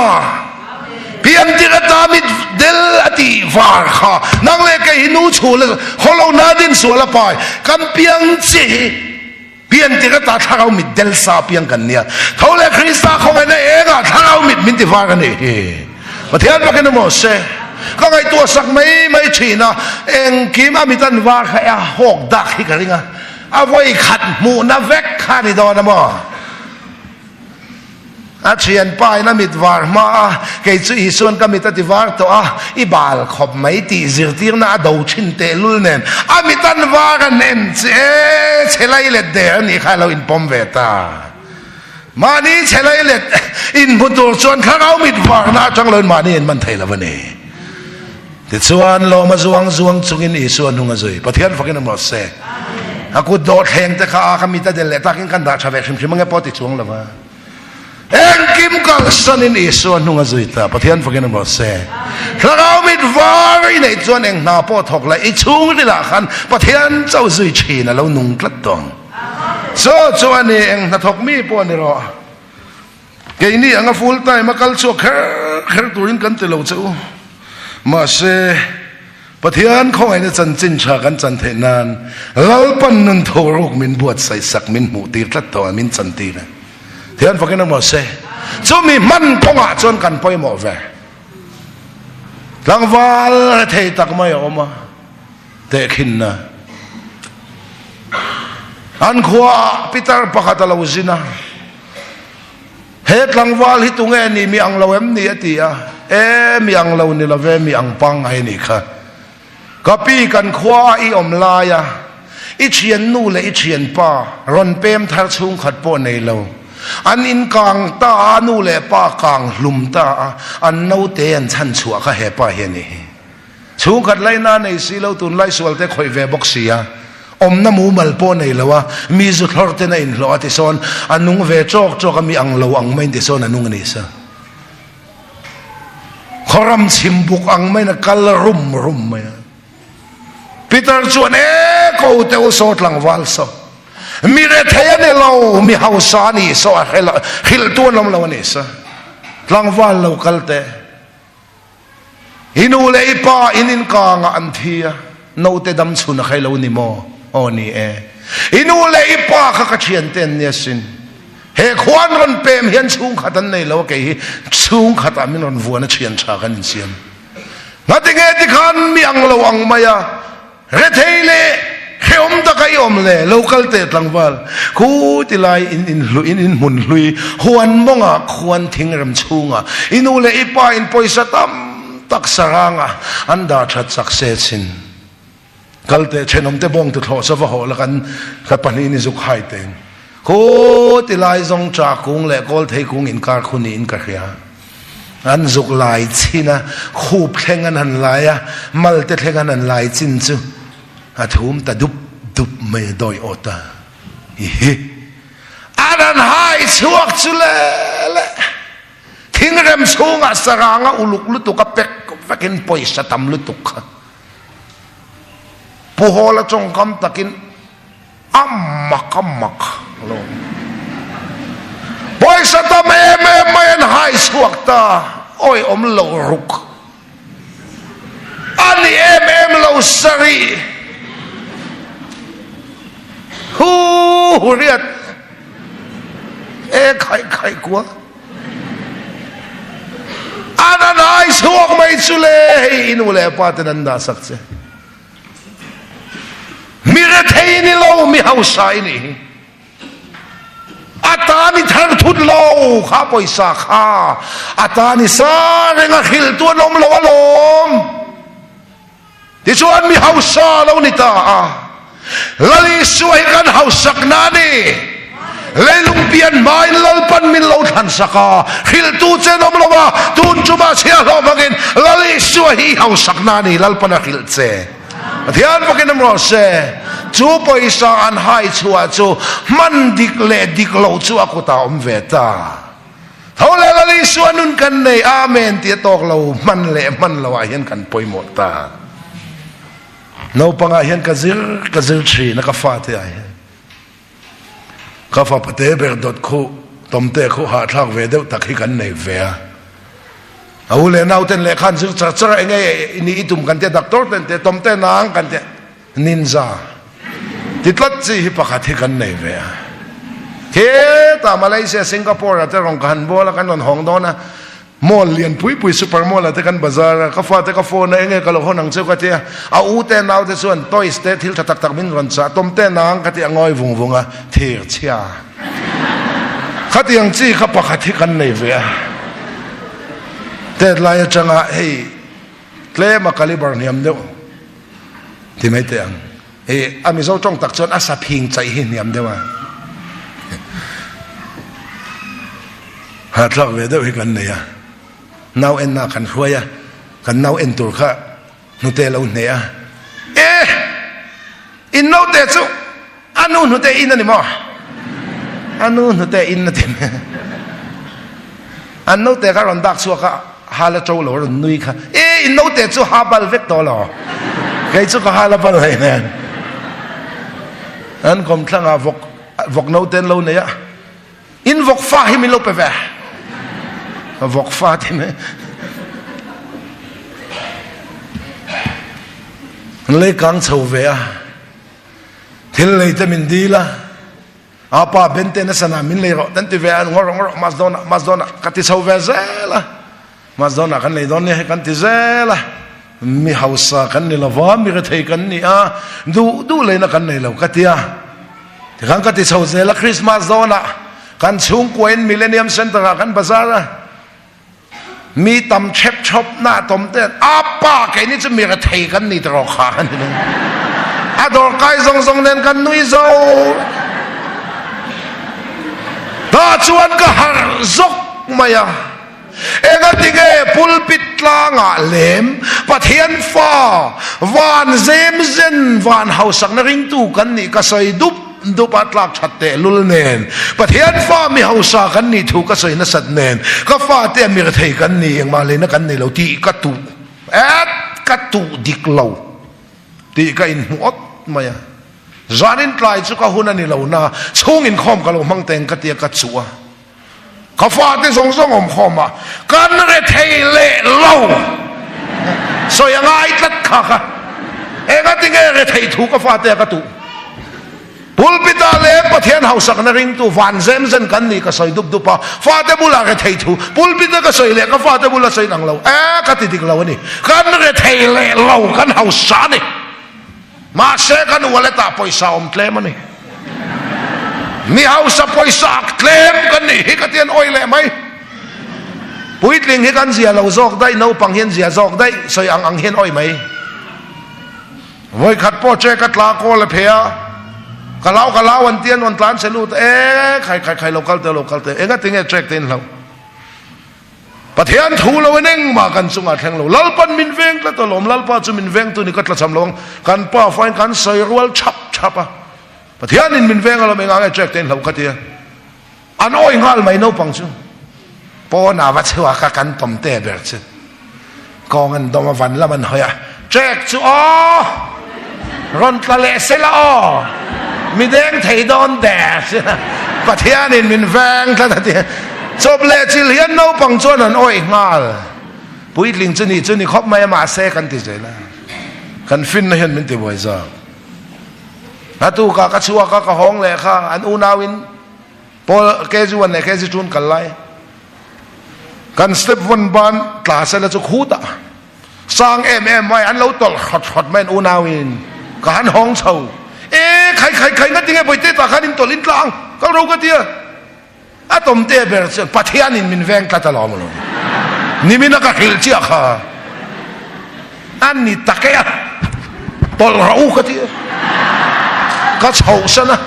Piantir ata mit del a tih var kha nang leh kei hi nu chhul a khawlo na din sual a pai kan piang chi hi piantir ata thlarau mit del sa piang kan nia tho leh Krista khawngaihna engah thlarau mit min ti var a nih hi Pathian bakin a maw se ka ngaihtuah sak mai mai thin a engkim a mit an var kha a hawk dak hi ka ring a a vawi khat hmuhna vek kha ni dawn a maw. A thianpa in a mit var hma a, kei chu Isuan ka mit a ti var tawh a, i bal khawp mai tih zirtirna a do thin tehlul nen a mit an var an en che e, chhe lai let der a nih kha a lo inpawm ve ta. Mahni chhe lai let inhmu tur chuan thlarau mit varna atang loin mahni inman thei lo a ni. Tichuan lawm a zuang zuang chungin Isua hnung a zui. Pathian fakin a mawt se. A kut dawhthleng te kha a ka mit a del leh takin kan dah tha ve hrim hrim ange pawh ti chuang lo va. Engkim kalsanin Isua hnung a zui ta. Pathian fakin a mawt se. Thlarau mit var i neih chuan eng hna pawh thawk la i chhungrilah khan Pathian chauh zui thin a lo nung tlat tawng. Chaw chu a ni eng hnathawk mi pawh ni rawh. Keini anga full time a kal chhuak kher kher turin kan ti lo che u. Mahse, Pathian khawngaihna chanchin tha kan chan theih nan Lalpan nun thuruk min buatsaih sak min hmuh tir tlat tawh a, min chan tir a. Thian fakin a mahse, chumi hman kawngah chuan kan pawimawh ve. Tlangval rethei tak mai a awm a, tehkhinna. An khuaah pitar pakhat a lo zin a. He tlangval hi tunge ni mi ang lo em ni a ti a, E mi ang lo ni love mi ang pangngai a nih kha. Ka pi kan khua a i awm lai a, i thiannu leh i thianpa rawn pem thar chhungkhat pawh nei lo. An in kang ta a, nu leh pa kang hlum ta a, an naute an chhan chhuah kha he pa hi a ni. Chhungkhat laina nei si lo tunlai sualte khawih ve bawk si a, awmna mumal pawh nei lo a, mi zu thlawr ten a inhlawh a tisawn a nung ve chawk chawk a, mi ang lo ang maiin tisawn a nung a ni sa. Khawram chhim buk ang maiin a kal rum rum mai a. Peter chuan e ko te u saw tlangval saw mi rethei a ni lo mi hausa a ni saw a hrilh tu an awm lo a ni sa tlangval lo kal teh. I nu leh i pa in inkangah an thi a, naute dam chhun a khai lo ni maw? Aw ni e. I nu leh i pa kha ka thiante an nia sin. He khua an rawn pem hian chhungkhat an nei lo a, kei hi chhungkhatah min rawn vuan a thian tha kan insiam. Ngatinge tikhan mi ang lo ang mai a. Rethei leh hrehawm taka i awm le, lo kal teh tlangval. Khu ti lai in inhluih in inhmun hlui, huan mawngah khuan thingrem chhungah i nu leh i pa in pawisa tam tak saranga an dah that chak se chin. Kal teh thenawmte bawng tuthlawh chu va hawh la kan ka pahnihin i zuk hai teng. Khu ti lai zawng cha kung leh kawl thei kung inkar khu niin ka hria. An zuk lai chin a, khup thleng an han lai a, mal te thleng an han lai chin chu a thum ta dup dup mai a dawi awt a. Ihi! An han hai chhuak chu le le thingrem chhungah saranga uluk lutuk a pek vekin pawisa tam lutuk kha Pu Hawla tawngkam takin A mak a mak lo. Pawisa tam em em mai an hai chhuak ta. Awi awm lo ruk. A ni em em lo sarih. Hu hu riat. E khaih khaih kua. An an hai chhuak mai chu le hei i nu leh pa ten an dah sak che. Mi rethei ni lo, mi hausa i nih hi. A tan i thar thut lo kha pawisa kha a tan i sa reng a hrilh tu an awm lo alawm. Tichuan mi hausa lo ni ta a. Lal Isua hi kan hausakna a ni. Leilung pian hmain Lalpan min lo thlan sak a, hrilhtu che an awm lo a, tun chuma chhiahhlawh hmangin Lal Isua hi i hausakna a ni, Lalpan a hrilh che. Pathian bawkin awm rawh se. Chu pawisa an hai chhuah chu hman dik leh dik loh chu a kutah a awm ve ta. Tho leh Lal Isua nun kan nei, Amen tih a tawk lo, hman leh hman loh ah hian kan pawimawh ta. Naupangah hian ka zir ka zir thin a ka fate ah hian. Ka fapa te ber dawt khu tawmte khu hahthlak ve deuh tak hi kan nei ve a. A u leh nau ten lehkha an zir char char a, enge ni i tum kan tia doctor ten tia tawmte nang kan tia ninja ti tlat chi hi pakhat hi kan nei ve a. Kheta Malaysia Singapore ah te rawn ka han bual a kan rawn hawng dawn a. Mall lian pui pui super mall ah te kan bazar a, ka fate ka phone a enge ka lo hawn ang cheu ka ti a, a u te nau te chuan toys te thil tha tak tak min rawn chah tawm te nang ka ti a ngawi vung vung a, thir chhia khatiang chi kha pakhat hi kan nei ve a, tet lai atanga hei tlem a caliber hniam deuh ti mai teh ang. Hei a Mizo tawng tak chuan a sa phing chaih hi hniam deuh a. Hahthlak ve deuh hi kan nei a. Nau enna kan hruai a, kan nau en tur kha hnute lo hne a. E! In naute chu a nu hnute in a ni maw? A nu hnute in a ti mai. An naute kha rawn dak chhuak a, ha la to lo a rawn nui kha. E, in naute chu ha bal vek tawh lo. Kei chu ka ha la bal hlei nen. An kawmthlangah vawk vawk naute an lo nei a. In vawk fa hi min lo pe ve. Vawk fa ti mai. An lei kang chho ve a. Thil lei te min dil a. A pa Ben te nasa na min lei rawh kan ti ve a, ngaw rawh ngaw rawh mas dawn ah mas dawn ah ka ti chho ve zel a. Mas dawn ah kan lei dawn nia hei kan ti zel a. Mi hausa kan ni lova, mi rethei kan ni a, duh duh leina kan nei lo ka ti a. Tikhan ka ti chho zel a, Christmas dawn ah kan chhungkua in Millennium Centre ah kan bazar a. Mi tam chep chawp na tawm te a pa keini chu mi rethei kan ni tawh kha kan ti a dawr kai zawng zawng nen kan nui zo ta chuan ka harh zawk mai a engatinge pulpit tlangah lem Pathian fa van zem zen van hausakna ringtu kan nih ka sawi dup dup a tlak that teh lul nen Pathian fa mi hausa kan nih thu ka sawi nasat nen ka fate a mir thei kan ni engmah leina kan nei lo tih ka tuh et ka tuh dik lo tih ka inhmu awt mai a zanin tlai chu ka hun a ni lo na chhung inkhawm ka lo hmang teng ka tia ka chuh a Ka fate zawng zawng awm khawm a, kan rethei leh lo. Sawi a ngai tlat kha kha. Engatinge rethei thu ka fate a ka tuh? Pulpit ah leh Pathian hausakna ringtu van zem zen kan nih ka sawi dup dup a, fate bulah rethei thu pulpit a ka sawi leh ka fate bula sawi nang lo. E ka ti dik lo a ni. Kan rethei leh lo, kan hausa a ni. Mahse kan wallet ah pawisa awm tlem a ni. Mi hausa pawisa ak tlem kan nih hi ka ti an awih leh mai. Puitling hi kan zia lo zawk daih, naupang hian zia zawk daih, sawi ang ang hian awih mai. Vawikhat pawh che ka tla kawl a phe a, ka lau ka lau an ti an rawn tlan che lut e, khai khai khai lo kal teh lo kal teh, engatinge trek te in hlauh. Pathian thu lo in engmah kan chungah thleng lo. Lalpan min veng tlat alawm. Lalpa chu min vengtu ni ka tlachham lo ang. Kan pa fain kan sawi rual chhap chhap a. Pathianin min veng alawm enga nge trek te in hlauh kha tia. An awi nghal mai naupang chu. Pawnah va chhuak a kan tawm te ber chu. Kawng an dawm a van lam an hawi a, Trek chu aw! Rawn tla leh se la aw! Mi deng thei dawn der si la, Pathianin min veng tlat a ti. Chawp leh chil hian naupang chuan an awih nghal. Puitling chu ni chu ni khawp mai a, mahse kan ti zel a. Kan finna hian min ti buai zawk. A tukah ka chhuak a, ka hawng leh kha an unauin Paul KG1 leh KG2 an kal lai. Kan step vawn ban tla sela chu khutah sang em em mai an lo tawlh hrawt hrawt mai an unau in ka han hawng chho e khai khai khai nga tinge bawihte tah khan in tawlh in tla ang kal ro ka tia a tawm te ber chuan Pathian in min veng tlat alawm alawm nimin a ka hrilh chiah kha an ni tak e a tawlh rawh u ka tia ka chhoh san a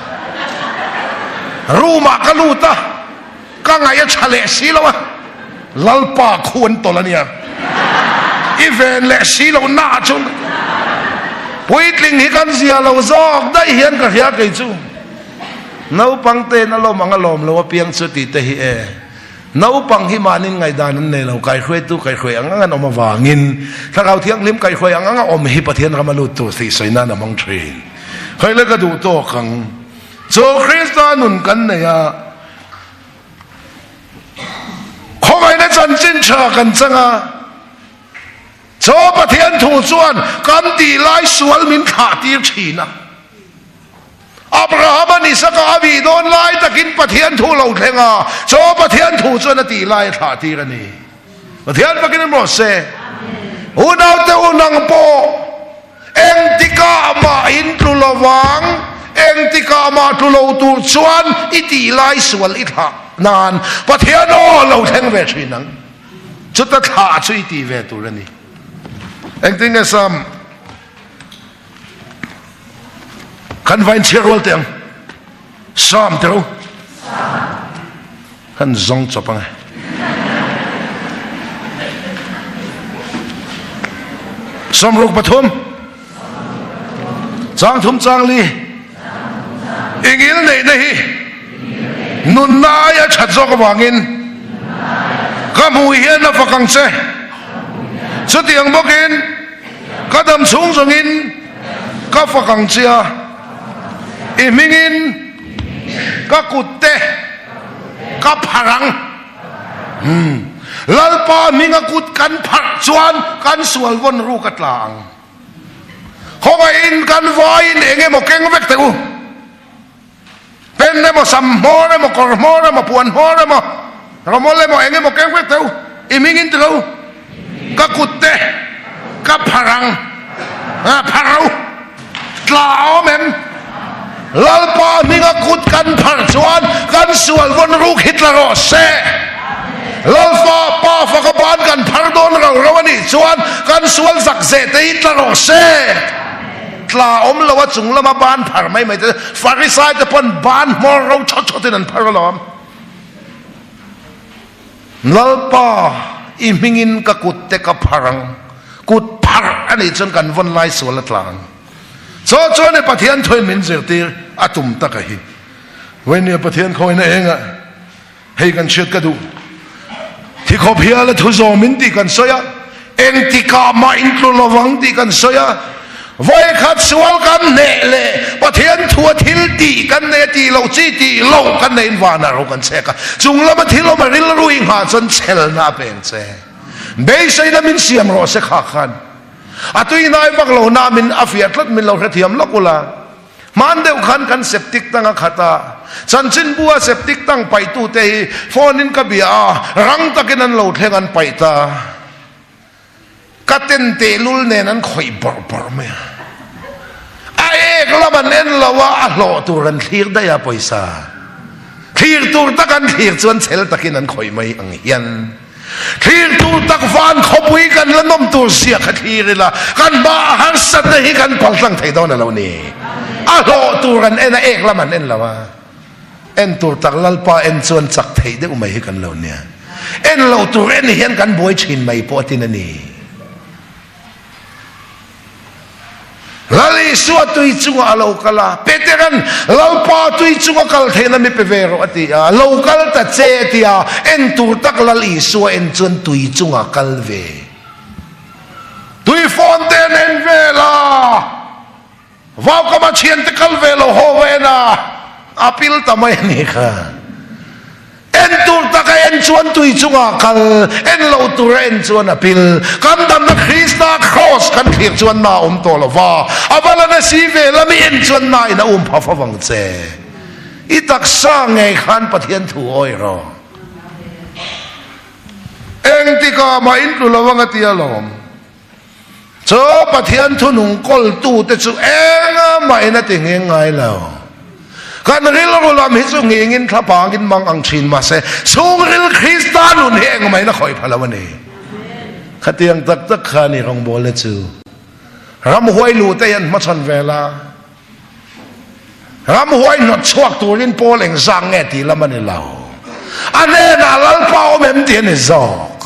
room ah ka lut a Ka ngaih a tha leh si lo a, Lalpa khu an tawlh a nia. I ven leh si lo na ah chuan ka ti. Puitling hi kan zia lo zawk daih hian ka hria kei chu. Naupang te'n a lawm ang a lawm lo apiang chu tih te hi e. Naupang hi mahnin ngaihdan an nei lo, kaihruaitu kaihruai ang ang an awm avangin Thlarau Thianghlim kaihruai ang ang a awm hi Pathian rama lut tur tih sawi nan a hmang thin. Khaile ka duh tawk ang. Chu Krista nun kan nei a, khawngaihna chanchin tha kan chang a, chu Pathian thu chuan kan tih lai sual min thlah tir thin a. Abrahama Isaka a bih dawn lai takin Pathian thu lo thleng a, chu Pathian thu chuan a tih lai a thlah tir a ni. Pathian fakin in rawh se. Unaute u nang pawh engtikah mah in tlu lovang, engtikah mah tlu lo tur chuan i tih lai sual i thlah nan Pathian aw lo thleng ve thin ang. Chuta thlah chu i tih ve tur a ni. Engtin nge Sam? Kan vain chhiar rual teh ang. Sam te ro. Kan zawng chawp ang e. Sawmruk pathum. Chang thum chang li. Ingil neihna hi nunna aia that zawk avangin ka hmuh hian a fak ang che. Chutiang bawkin Ka dam chhung zawngin ka fak ang che a, i hmingin ka kutte ka pharh ang. Umm, Lalpa hminga kut kan pharh chuan kan sual vawn ruk a tla ang. Khawngaihin kan vaiin eng emaw keng vek teh u. Pen emaw, sam hmawr emaw, kawr hmawr emaw, puan hmawr emaw, rawmawl emaw, eng emaw keng vek teu, i hming in tilo, ka kut te ka phar ang, phar ro, tla awm em? Lalpa hminga kut kan phar chuan kan sual vawn ruk hi tla rawh se. Lalfa pa faka ban kan phar dawn ro ro a nih chuan kan sual zak zeh te hi tla rawh se. Tla awm lo a chung lama ban phar mai mai te Farisai te pawn ban hmawr ro thawt thawt in an phar alawm. Lalpa i hmingin ka kut te ka phar ang. Kut phar a nih chuan kan vawn lai sual a tla ang. Chaw chuan i Pathian thuin min zirtir a tum tak a hi. Vawini a Pathian khawina engah Hei kan hriat ka duh. Thi khawp hial a thu zawm in tih kan sawi a, engtikah mah in tlu lovang tih kan sawi a, vawikhat sual kan hneh leh Pathian thu a thil tih kan nei a tih loh chi tih loh kan nei in vanah ro kan chhek a, chung lama thil awm a rilru i nghah chuan chhelna a peng che. Beiseina min siam rawh se kha khan a tuihnai vak lo na min a fiah tlat min lo hrethiam lawk ula. Hman deuh khan kan septic tank a khat a, chanchinbu a septic tank paihtute hi phone in ka bia a, rang takin an lo thleng an paih ta. Ka ten tehlul nen an khawih bawrh bawrh mai a. A ek lam an en lo a, a hlawh tur an thlir daih a pawisa. Thlir tur tak an thlir chuan chhel takin an khawih mai ang hian. Thlir tur tak van khawpui kan la nawm tur zia kha thlir ila, kan hma a harsatna hi kan paltlang thei dawn a lo ni. A hlawh tur an en a, ek lam an en lo a. En tur tak Lalpa en chuan chak theih deuh mai hi kan lo nia. En loh tur en hian kan buai thin mai pawh a tin a ni. Lal Isua tui chungah a lo kal a, Petera'n, Lalpa tui chunga kal theihna mi pe ve rawh a ti a, lo kal ta che a ti a, en tur tak Lal Isua en chuan tui chungah kal ve. Tui fawn te an en vel a. Vaukama thiante kal ve lo haw va en a, a pil ta mai a nih kha. En tur taka en chuan tui chungah kal, en lo tura en chuan a pil. Kan damna Krista kraws kan thlir chuan na awm tawh lo va, a va la na si ve la mi en chuan na in a um pha fo vang che. I taksa ngei khan Pathian thu awi rawh. Engtikah mah in tlu lo ang a ti alawm. Chu Pathian thunung kawltute chu enga mahin a ti nghing ngai lo. Kan rilru lam hi chu nghingin thlapangin mang ang thin mahse chhungril Krista nun hi engmahin a khawih pha lo a ni. Khatiang tak tak kha a ni rawngbawlna chu. Ramhuai luh te hian hmachhawn ve la. Ramhuai hnawt chhuak turin Paul engzang nge tih lam a ni lo. A hnenah Lalpa awm em tih a ni zawk.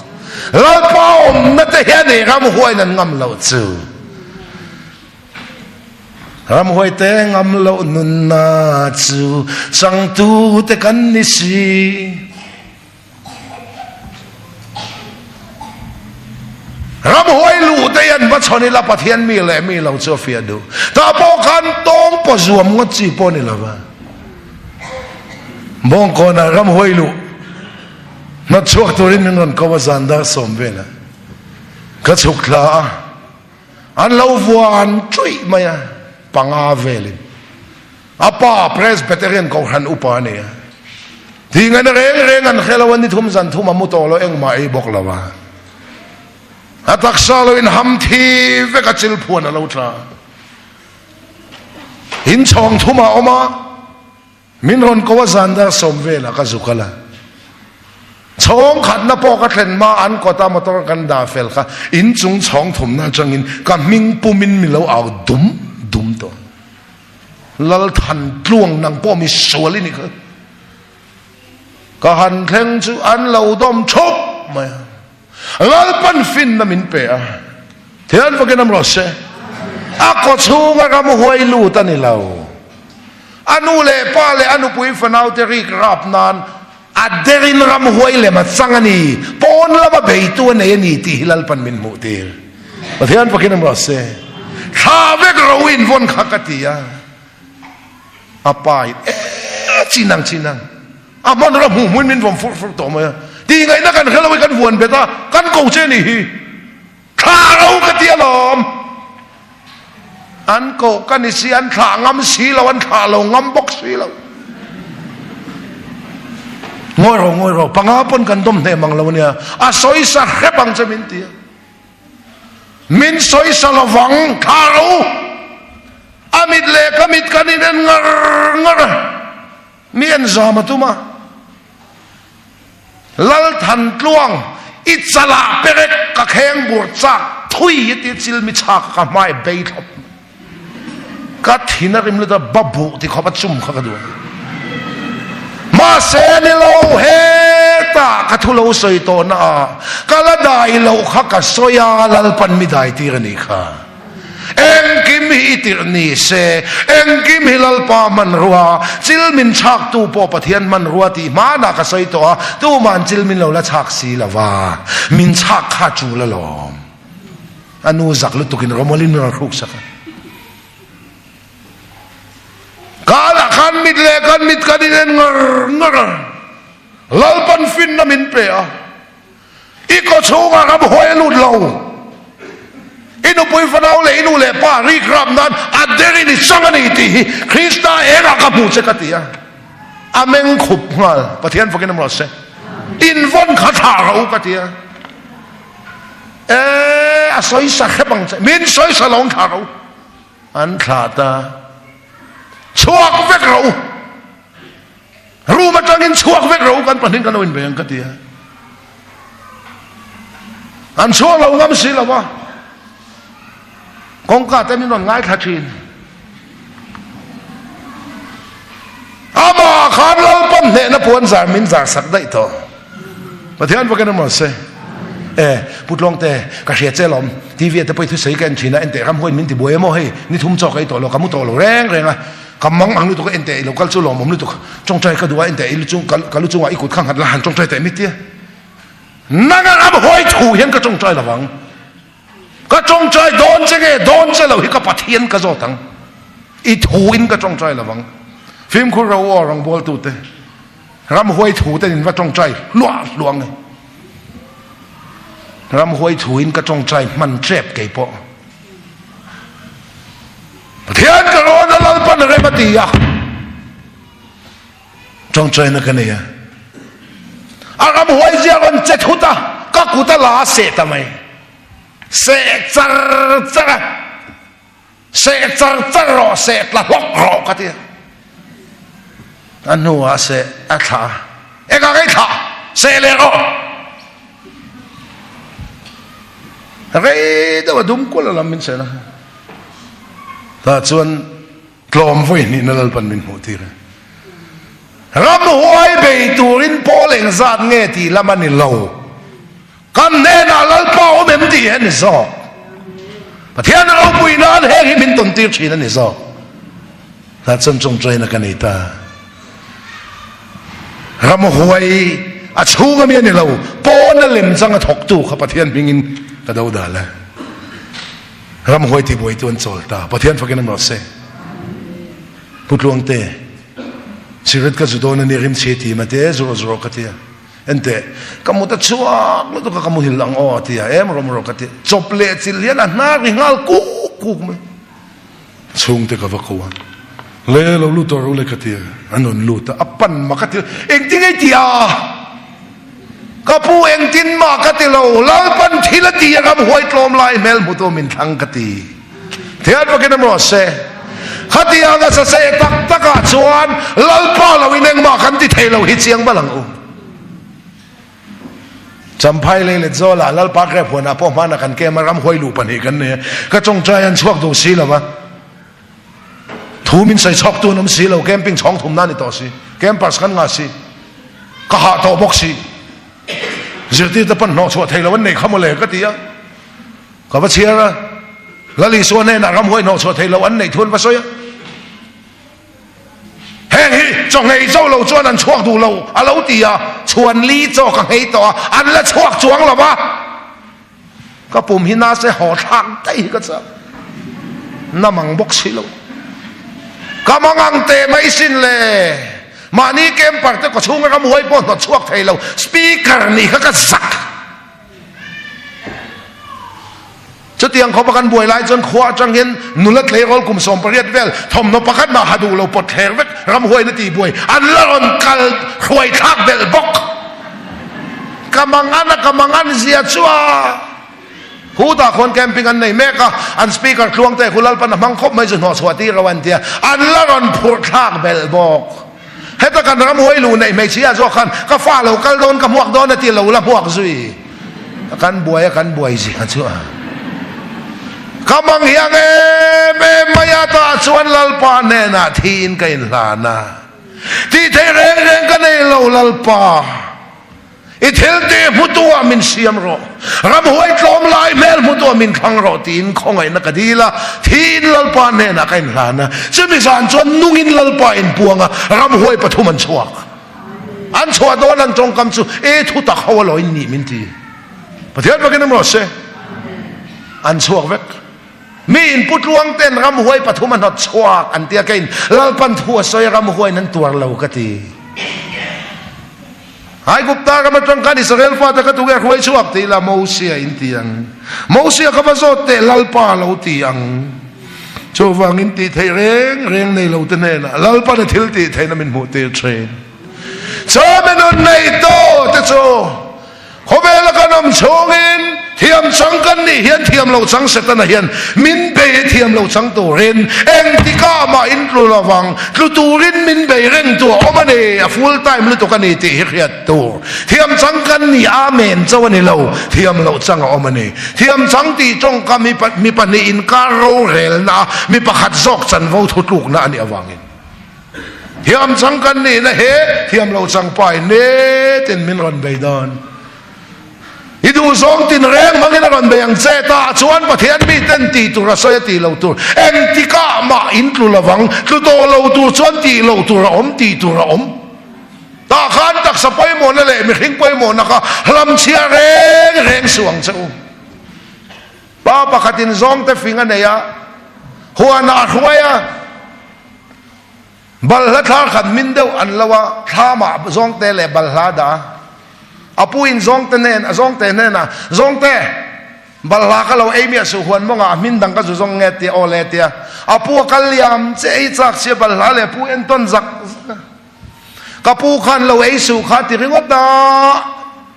Lalpa awmna te hian ei ramhuaiin an ngam loh chu. Ramhuaite ngam loh nunna chu changtute kan ni si. Ramhuai luh te hian va chhawn ila Pathian mi leh mi lo chu a fiah duh. Tah pawh khan tawng paw zuam ngawt chi pawh ni lova. Bawngkawnah ramhuai luh hnawt chhuak turin min rawn ko a zan dar sawm velah ka chhuk thla a. An lo vuan chuih mai a, panga velin. A pa Presbyterian Kohhran upa a ni a. Ti ngaihna reng reng an hre lo a, ni thum zan thum a mu tawh lo, engmah ei bawk lo a. A taksa lo in ham thi vek a chil phuan a lo tla. In chhawng thum a awm a. Min rawn ko a zan dar sawm velah ka zuk a la. Chhawng khatna pawh ka thlen hma an kawta motor kan dah fel kha in chung chhawng thumna atangin ka hming pumin mi lo au dum dum tawh. Lalthan tluang nang pawh mi sual i ni kha. Ka han thleng chu an lo dawm thup mai a. Lalpan finna min pe a, Thian fakin am rawh se. A kaw chhunga ram huai lut a ni lo. A nu leh pa leh a nupui fanaute rik rap nan a derin ram huai lem a chang a ni. Pawn lama beitu a nei a ni tih hi Lalpan min hmuh tir. Pathian fakin am rawh se. Thla vek ro in vawn kha ka ti a. A pa in e chinang chinang. A hmanraw hmuh hmuin min vawm fur fur tawh mai a, tih ngaihna kan hre lo i kan vuan bet a, kan ko che ni hi thlah ro ka ti alawm. An koh ka ni si, an thlah ngam si lo, an thlah lo ngam bawk si lo. Ngawi ro, ngawi ro, panga pawn kan dawm hneh mang lo ania, a sawisa hrep ang che min ti a. Min sawisa lovang, thlah ro. A mit leh ka mit kan inen ngar ngar a. Mi en zam a tum a, Lalthan tluang i chalah perek ka kheng bur chak thui i ti chil mi chhak ka hmai bei thlawp. Ka thin a rim lut a, ba buh ti khawp a chum kha ka duh a. Mahse ni lo hetah ka thu lo sawi tawh na a, ka la dai loh kha ka sawi a, Lalpan mi dai tir a nih kha. Engkim hi i tirh ni se, engkim hi Lalpa hmanrua, chil min chhaktu pawh Pathian hmanrua tih hmanah ka sawi tawh a, tuma'n chil min lo la chhak si lo va, min chhak kha chul alawm. A nu zak lutukin Romawlin min rawn hruk sak a. Kalah khan mit leh kan mit kan inen ngar ngar a, Lalpan finna min pe a. I kaw chhungah ram hawi a lut lo. I nupui fanau leh i nu leh pa rikrap nan a derin i chang a ni tih hi Krista engah ka hmu che ka ti a. A meng khup nghal. Pathian fakin awm rawh se. In vawn kha thlah rawh u ka ti a. E, a sawisa hrep ang che. Min sawisa lo ang thlah rawh u. An thlah ta. Chhuak vek rawh u. Room atangin chhuak vek rawh u kan pahnih kan lo inbei ang ka ti a. An chhuak lo ngam si lo a. Kawngka te min rawn ngaithla thin. Amah khan Lalpan hnehna puan zar min zar sak daih tawh. Pathian fakin awm rawh se. E, Pu Tluangte, ka hria che lawm. TV te pawh i thusawi ka en thin a, enteh ram huain min ti buai emaw hei, ni thum chaw ka ei tawh lo, ka mu tawh lo reng reng a. Ka mang ang lutuk a enteh i lo kal chu lawmawm lutuk. Tawngtai ka duh a enteh i lu chung ka lu chungah i kut kha nghat la han tawngtai teh mit tia. Nanga ram hawi thu hian ka tawngtai lo vang. Ka tawngtai dawn che nge dawn che lo hi ka Pathian ka zawt ang. I thu in ka tawngtai lo vang. Fimkhur ro aw rawngbawltu te. Ram huai thu ten in va tawngtai hluah hluah nge. Ram huai thu in ka tawngtai hman tep kei pawh. Pathian ka rawn a Lalpan rem a ti a, tawngtaina ka nei a, a ram huai zia rawn che thut a, ka kut a la a seh ta mai, seh char char a, seh char char rawh, seh tla hlawk rawh ka ti a, a hnuah seh a thlah a, engah nge i thlah, seh leh rawh. Rei deuh a dum kual a lam min sel a. Tah chuan tlawm vawi hnihna Lalpan min hmuh tir a. Ramhuai bei turin pawl engzat nge tih lam a ni lo. Kan hnenah Lalpa awm em tih hi a ni zawk. Pathian ropui nan heng hi min tawn tir thin a ni zawk. Tah chuan tawngtaina ka nei ta. Ramhuai a chhung ami a ni lo, pawn a lem chang a thawktu kha Pathian hmingin ka do dal a. Ramhuai tibuaitu an chawl ta. Pathian fakin awm rawh se. Pu Tluangte, cigarette ka zu dawn a ni, rimchhi ti mate, zu rawh zu rawh ka ti a. Enteh, ka mut a chhuak lutuk a, ka muhil ang aw a ti a, em rawm rawh ka ti. Chawp leh chilh hian a hnar ri nghal kuk kuk mai. Chhungte ka va ko a, Le lo lut tawh rawh u le ka ti a, an rawn lut a, a pan mah ka ti lo, engtin nge i ti a? Ka pu engtin mah ka ti lo, Lalpan thil a ti a ram huai tlawm lai hmel hmu tu min thlang ka ti. Thian fakin awm rawh se. Khatiang a saseh tak takah chuan Lalpa lo in engmah kan ti thei lo hi chiang bal ang u. Champhai lei let zawlah Lalpa Grep huanah pawh hmanah kan kem a, ramhuai luh pahnih kan nei a, ka tawngtai an chhuak duh si lo va, thu min sawi chhawk tu an awm si lo, camping chhawng thumna a ni tawh si, campers kan ngah si, ka hah tawh bawk si, zirtirte pawn hnawh chhuah thei lo an nei kha mawle ka ti a, ka va chhiar a, Lal Isua hnenah ramhuai hnawh chhuah thei lo an neih thu an va sawi a. Heng hi chaw nghei zo lo chuan an chhuak duh lo a lo ti a, chhuan li chaw ka nghei tawh a, an la chhuak chuang lo va, ka pum hi nase haw thlak daih hi ka chak, na mang bawk si lo, ka mangang teh mai sin le, mahni camper te kawchhunga ramhuai pawh hnawt chhuak thei lo, speaker nih kha ka zak. Chutiang khawpa kan buai lai chuan khua atang hian nula tleirawl kum 18 vel thawmhnaw pakhat mah ha duh lo pawt thler vek ramhuaina tih buai an la rawn kal hruai thlak belh bawk. Ka mangan a, ka mangan zia chu a. Hutah khuan camping an nei mek a, an speaker tluang te khu Lalpan a hmang khawp mai chu hnawhchhuah tir lo an tia, an la rawn phurh thlak belh bawk. Heta kan ram huai luh neih hmeichhia zawk khan ka fa lo kal dawn ka hmuak dawn a ti lo la hmuak zui. Kan buai a kan buai zia chu a. Ka mang hiang em em mai a tah chuan Lalpa hnenah thiin ka inhlan a. Tih theih reng reng ka nei lo Lalpa. I thil tih hmutu ah min siam rawh, ramhuai tlawm lai hmel hmutu ah min thlang rawh tiin khawngaihna ka dil a, thiin Lalpa hnenah ka inhlan a. Chumi zan chuan nungin Lalpa inpuang a, ramhuai pathum an chhuak. An chhuah dawn an tawngkam chu, E thu tak ho alaw in nih min ti. Pathian fakin awm rawh se. An chhuak vek. Mi in pu tluang ten ramhuai pathum a hnawt chhuak an tia keiin Lalpan thu a sawi a ramhuaiin an tuar lo ka ti. Aigupta ram atang khan Israel fate kha tunge hruai chhuak tih ila Mosia in ti ang. Mosia kha va zawt teh Lalpa lo ti ang. Chuvangin tih theih reng reng nei lo te hnenah Lalpan a thil tih theihna min hmuh tir thin. Chawhmeh nun nei tu te chu Khawvela kan awm chhungin thiam chang kan nih hian thiam lo chang Setana hian min bei thiam lo chang turin engtikah mah in tlu lovang, tlu turin min bei reng tur a awm a ni, a full time lutuk a ni tih hi hriat tur. Thiam chang kan nih amen chauh a ni lo, thiam loh chang a awm a ni. Thiam chang tih tawngkam hi mi pahnih inkar rorelna a mi pakhat zawk chanvo thutlukna a nih avangin. Thiam chang kan nihna he thiam lo chang pai netin min rawn bei dawn. I duh zawng tin reng hmangin a rawn bei ang che ta chuan Pathian miten tih tur a sawi a tih lo tur engtikah mah in tlu lovang, tlu tawh lo tur chuan tih loh tur a awm tih tur a awm. Tah khan taksa pawimawhna leh mihring pawimawhna kha hlamchhiah reng reng suh ang che u. Pa pakhatin zawngte fing a nei a, huanah a hruai a. Balhla thlar khat min deuh an lo a, thlamah zawngte leh balhla a dah a. A pu in zawngte hnen, a zawngte hnenah, Zawngte, balhla ka lo ei miah suh huan mawngah a hmin dang ka zu zawng nge tia aw le tia. A pu a kal liam che ei chak sia balhla leh pu entawn zak zak a. Ka pu khan lo ei suh kha ti ringawt a,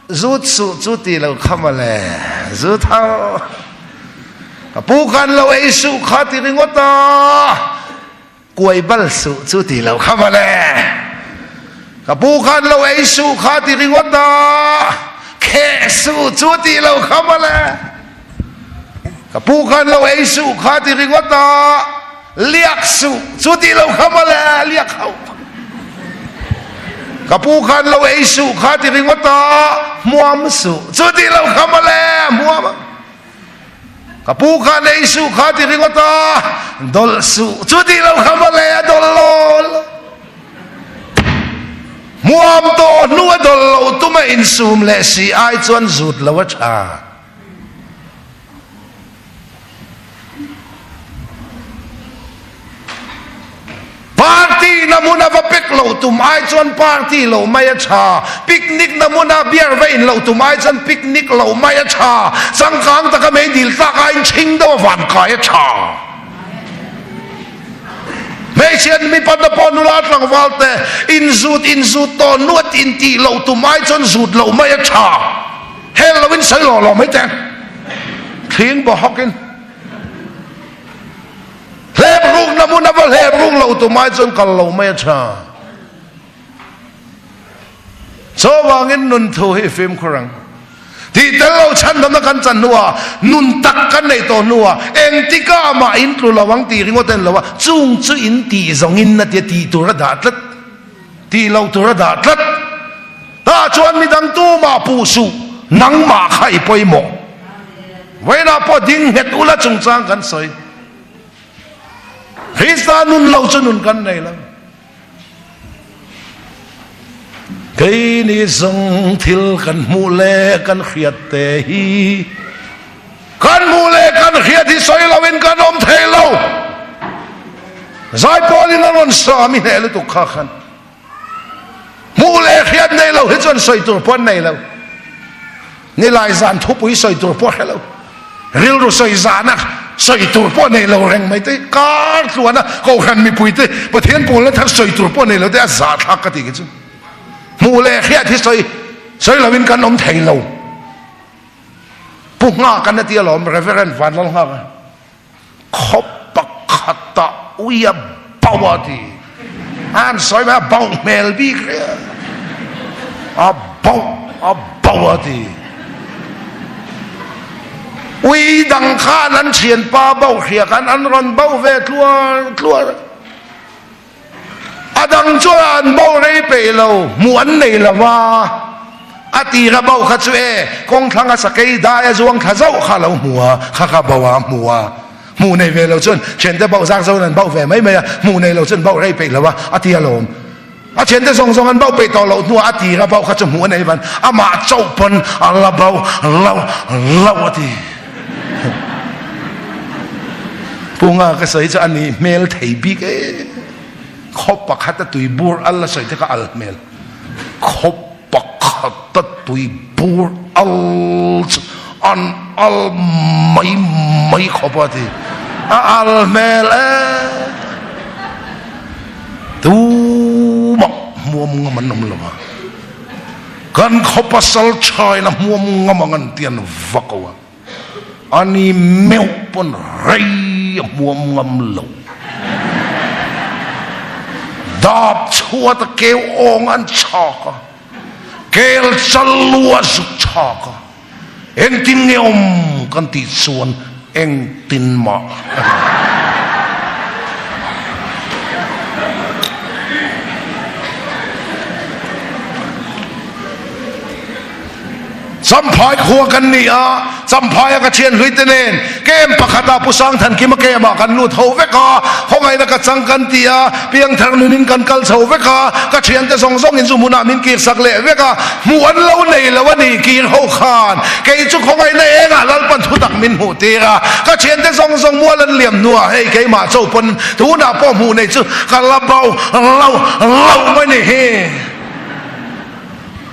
zut suh chu ti lo kha mawle, zut ho. Ka pu khan lo ei suh kha ti ringawt a, Kuai bal suh chu ti lo kha mawle. Ka pu khan lo ei suh kha ti ringawt a, kheh suh chu ti lo kha mawle. Ka pu khan lo ei suh kha ti ringawt a, liak suh chu ti lo kha mawle, liak hauh. Ka pu khan lo ei suh kha ti ringawt a, hmuam suh chu ti lo kha mawle, hmuam. Ka pu khan ei suh kha ti ringawt a, dawlh suh chu tih lo kha mawle a dawlh lo lo. Hmuam tawh hnu a dawlh loh tum a insum leh si ai chuan zut lo a tha. Party na hmun a va pek loh tum ai chuan party loh mai a tha. Picnic na hmun a beer va in loh tum ai chuan picnic loh mai a tha. Changkang taka mei dil tlak aiin chhing deuh a van kai a tha. Hmeichhia mipa te pawh nula tlangval te inzut inzut tawh nuat intih loh tum ai chuan zut loh mai a tha. Hel loin sawi lawh lawh mai teh. Thling baw hawkin hlep rukna hmun a va hlep ruk loh tum ai chuan kal loh mai a tha. Chuvangin nun thu hi fimkhur ang. Tih tel lo chhandamna kan chan hnuah, nun tak kan neih tawh hnuah, engtikah mah in tlu lo ang tih ringawt a ni lo a, chung chu in tih zawngin a tia tih tur a dah tlat, tih loh tur a dah tlat. Tah chuan midang tumah puh suh, nangmah kha i pawimawh. Vawiinah pawh ding nghet ula chungchang kan sawi. Krista nun lo chu nun kan nei lo. Keini zawng thil kan hmuh leh kan hriat te hi kan hmuh leh kan hriat hi sawi loin kan awm thei lo. Zaipawlin a rawn sa mi hneh lutuk kha khan hmuh leh hriat nei lo hi chuan sawi tur pawh an nei lo. Nilai zan thupui sawi tur pawh hre lo. Rilru sawi zana sawi tur pawh nei lo reng mai te, kar tluana kohhran mipui te Pathian pawlna thar sawi tur pawh nei lo te a zahthlak ka ti khi chu. Hmuh leh hriat hi sawi sawi loin kan awm thei lo. Pu Nghak an a ti alawm, Reverend Vanlal Nghaka. Khaw pakhatah ui a bauh a ti. A han sawi mai a bauh hmel bik ria. A bauh a bauh a ti. Ui dang khan an thianpa bauh hria khan an rawn bauh ve tluar tluar. A dang chuan an bo rei peih lo, hmuh an nei lo va. A tira bo kha chu e, kawng thlanga sakei dai a zuang thla zauh kha a lo hmu a, kha kha bo a hmu a. Hmuh nei ve lo chuan thiante bo zak zo in an bo ve mai mai a, hmuh nei lo chuan bo rei peih lo a, a ti alawm. A thiante zawng zawng an bo peih tawh loh hnuah a tira bo kha chu hmuh a nei van, amah chauh pawn a la bo lo lo a ti. Pu Nga ka sawi chu a nih hmel thei bik e. Khaw pakhat a tui bur al a sawi te kha al hmel. Khaw pakhat a tui bur al chu an al mai mai khawp a ti. A al hmel e. Tumah hmuam ngam an awm lo a. Kan khaw pasal thain a hmuam ngam ang an ti an va ko a. Ani meuh pawn rei a hmuam ngam lo. Dap chhuat a keu awng an chhak a, kel chal lu a zuk chhak a. Engtin nge awm kan tih chuan engtin mah a ni. Champhai khua kan ni a, Champhaia ka thian hlui te nen kem pakhatah Pu Sangthankima kemah kan lut ho vek a, khawngaihna ka chang kan ti a, piangthar nunin kan kal chho vek a, ka thiante zawng zawngin chu hmunah min kirsak leh vek a, hmuh an lo nei lo a ni kir ho khan kei chu khawngaihna engah Lalpan thutak min hmuh tir a, ka thiante zawng zawng mual an liam hnuah hei keimah cho pawn tunah pawh hmuh nei chu ka la bo lo lo mai ni hi.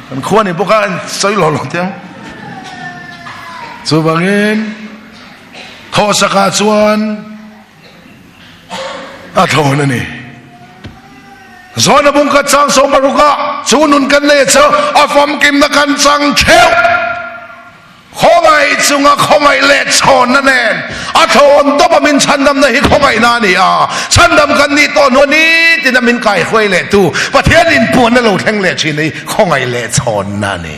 Kan khua ni bawk a an sawi lo lo te ang. Chuvangin thawhsakah chuan a thlawn a ni. Zawn a bung khat chang sawm parukah chu nun kan nei chu a famkimna kan chang theuh. Khawngaih chunga khawngaih leh chhawnna nen a thlawn tawp a min chhandamna hi khawngaihna a ni a, chhandam kan nih tawh hnuah nitin a min kaihruai leh tu Pathian inpuanna lo thleng leh thin hi khawngaih leh chhawnna a ni.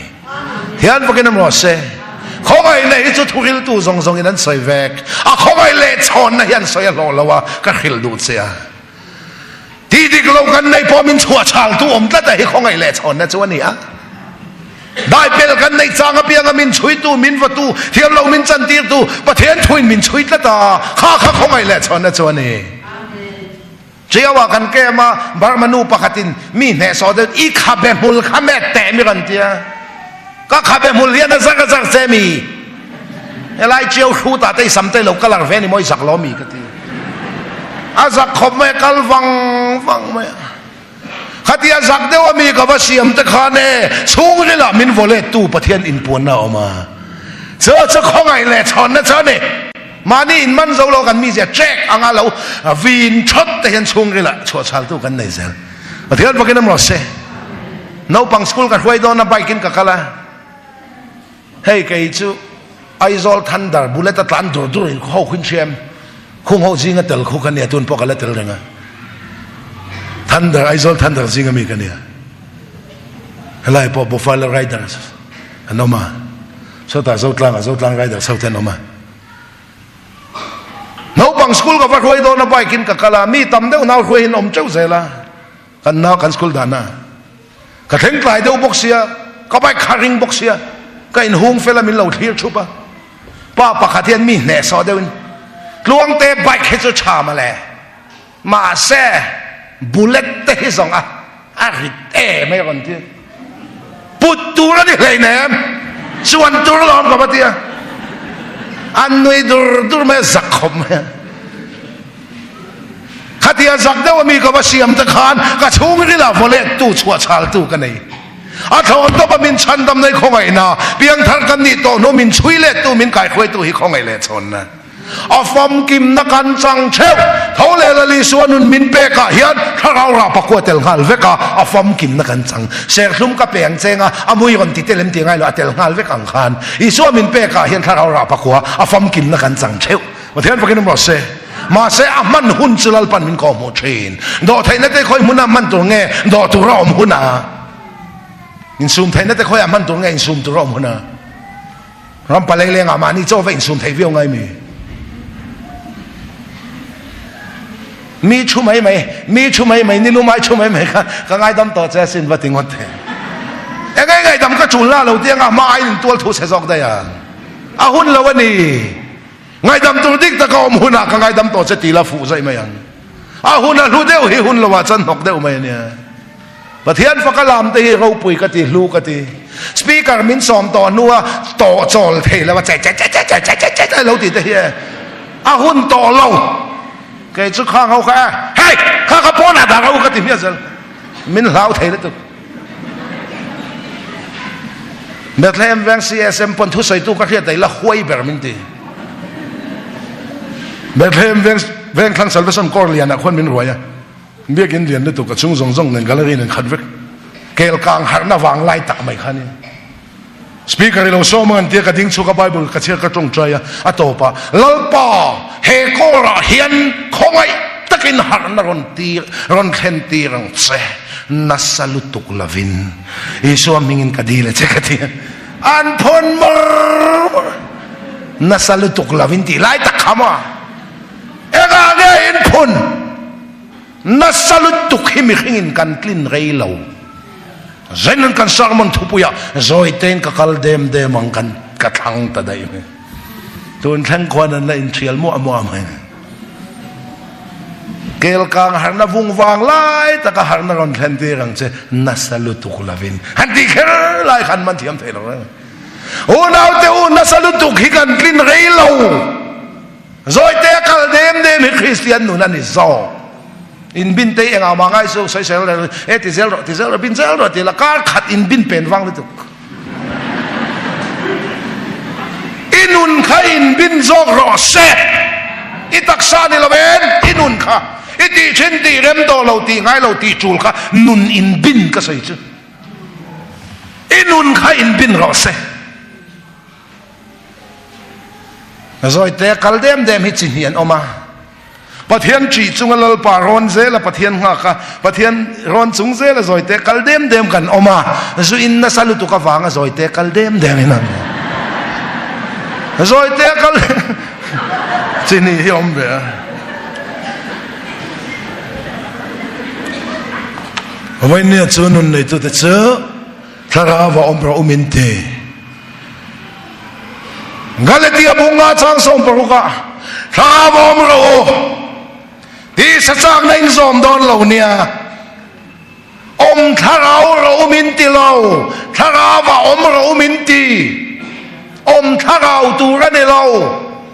Thian vakin a maw se? Khawngaihna hi chu thuhriltu zawng zawngin an sawi vek. A khawngaih leh chhawnna hi an sawi a hlawh lo a, ka hrilh duh che a. Tih dik lo kan neih pawh min chhuah chhaltu awm tlat a hi khawngaih leh chhawnna chu a ni a. Daipel kan neih chang apianga min chhuitu, min vatu, thiam lo min chantirtu Pathian thuin min chhui tlat a, kha kha khawngaih leh chhawnna chu a ni. Chiaua kan kem a, Burma nu pakhatin mi hnehsawh deuh i khabe hmul kha met teh mi rawn ti a. Ka khabe hmul hian a zar a zar che mi. Helai chiau hrutah te i sam te lo colour ve ni maw i zak lo mi ka ti. A zak khawp mai a kal vang vang mai a. Khatia zak deuh a mi ka va siam te khan e chhungrilah min vaw let tu Pathian inpuanna a awm a. Chu chu khawngaih leh chhawnna chu a ni. Mahni in man zo lo kan mizia trek anga lo vin thawt te hian chhungrilah chhuahchhaltu kan nei zel. Pathian fakin a maw se. Naupang school ka hruai dawn a bike in ka kal a. Hei kei chu Aizawl Thunder bullet a tlan dur dur in ho khuin hriam khung ho zinga tel khu ka nia tun pawh ka la tel reng a. Thunder Aizawl Thunder zinga mi ka nia. Helai pawh Buffalo Riders an awm a. Sawtah Zotlang ah Zotlang Riders ho te an awm a. Naupang school ka va hruai dawn a bike in ka kal a, mi tam deuh nau hruai in awm teuh zel a, kan nau kan school dan a. Ka thleng tlai deuh bawk sia, ka bike kha ring bawk sia, ka inhung fel a min lo thlir thup a. Pa pakhat hian mi hnehsawh deuh in, Tluangte bike hi chu tha mawle. Mahse, bullet te hi zawng a a rit em a rawn ti a. Put tur a ni hleinem, chuan tur alawm ka va ti a. An nui dur dur mai a, zak khawp mai a. Khatia zak deuh ami ka va siam te khan ka chhungril ah vawlet tu chhuah chhal tu ka nei. A thlawn tawp a min chhandam nei khawngaihna, piangthar kan nih tawh hnu min chhui let tu min kaihruaitu hi khawngaih leh chhawnna. A famkimna kan chang theuh. Tho leh Lal Isua nun min pekah hian thlarau rah pakua tel nghal vek a, a famkimna kan chang. Serthlum ka pe ang cheng a, a mui rawn ti tel em ti ngai lo, a tel nghal vek ang khan. Isua min pekah hian thlarau rah pakua a famkimna kan chang theuh. Pathian fakin awm rawh se. Mahse a hman hun chu Lalpan min kawhhmuh thin. Dawhtheihna te khawi hmuna hman tur nge dawh tur a awm hunah? Insumtheihna te khawiah hman tur nge insum tur a awm hunah? Ram palei lengah mahni chaw va insum thei viau ngai mi? Mi thu mai mai, mi thu mai mai, ni lumai thu mai mai kha ka ngaidam tawh che asin va ti ngawt the. Eng ngai ngaidam ka tul la lo ti anga hma aiin tual thu chhe zawk daih ang. A hun lo a ni. Ngaidam tur dik taka awm hunah ka ngaidam tawh che ti la fuh zaih mai ang. A hun a hlu deuh hi hun loah chuan hnawk deuh mai a nia. Pathian faka lam te hi ropui ka ti, hlu ka ti. Speaker min sawm tawh hnua tawh chawl thei lo a che che che che che che che che che lo ti te hi e a hun tawh lo. Kei chu khang ho kha e hei kha ka pawnah dah ro ka ti hmiah zel. Min hlau thei lutuk. Bethlehem veng CSM pawn thusawitu ka hriat daih la huai ber min ti. Bethlehem veng vengthlang Salvation Corps lianah khuan min ruai a. Biakinn lian lutuk a chung zawng zawng nen gallery nen khat vek. Kel kang harhna vang lai tak mai kha a ni. Speaker i lo sawm ang an tia ka ding chhuak a Bible ka chhiar ka tawngtai a, a tawp ah Lalpa he kawr ah hian khawngaih takin harhna rawn tir rawn thlen tir ang che nasa lutuk lovin Isua hmingin ka dil a che ka ti a. An phawn mawr mawr nasa lutuk lovin tih lai tak kha maw. Engah nge in phun nasa lutuk hi mihringin kan tlin rei lo. Zain kan sermon thupuiah zawitein ka kal dem dem ang kan ka thlang ta daih mai. Tun thleng khuan an la inthial muah muah mai. Kel kang harna vung vang lai taka harna rawn thlen tir ang che nasa lutuk lovin. Han ti kher lai khan man thiam thei lo reng. Unaute u nasa lutuk hi kan tlin rei lo. Zawite a kal dem dem hi Kristian nun a ni zawk. In bin te engah mah ngai suh sawisel reng e ti zel rawh ti zel rawh bin zel rawh ti la kar khat in bin pen vang lutuk. I nun kha in bin zawk rawh se. I taksa ni lo en i nun kha i tih thin tih rem tawh lo tih ngai lo tih tul kha nun in bin ka sawi chu. I nun kha in bin rawh se. Zawite kal dem dem hi chi hnih an awm a. Pathian ṭih chunga Lalpa rawn zela Pathian nghak a, Pathian rawn chung zela zawite kal dem dem kan awm a, zu in nasa lutuk avanga zawite kal dem dem in an awm. Zawite kal chi hnih hi awm ve a. Vawinia chu nun neitute chu. Thlarauva awm rawh u min ti. Galatia bunga chang 16 ah Thlarauva awm rawh u tisa chakna in zawm dawn lo nia. Awm thlarau rawh u min ti lo, thlarauva awm rawh u min ti. Awm thlarau tur a ni lo,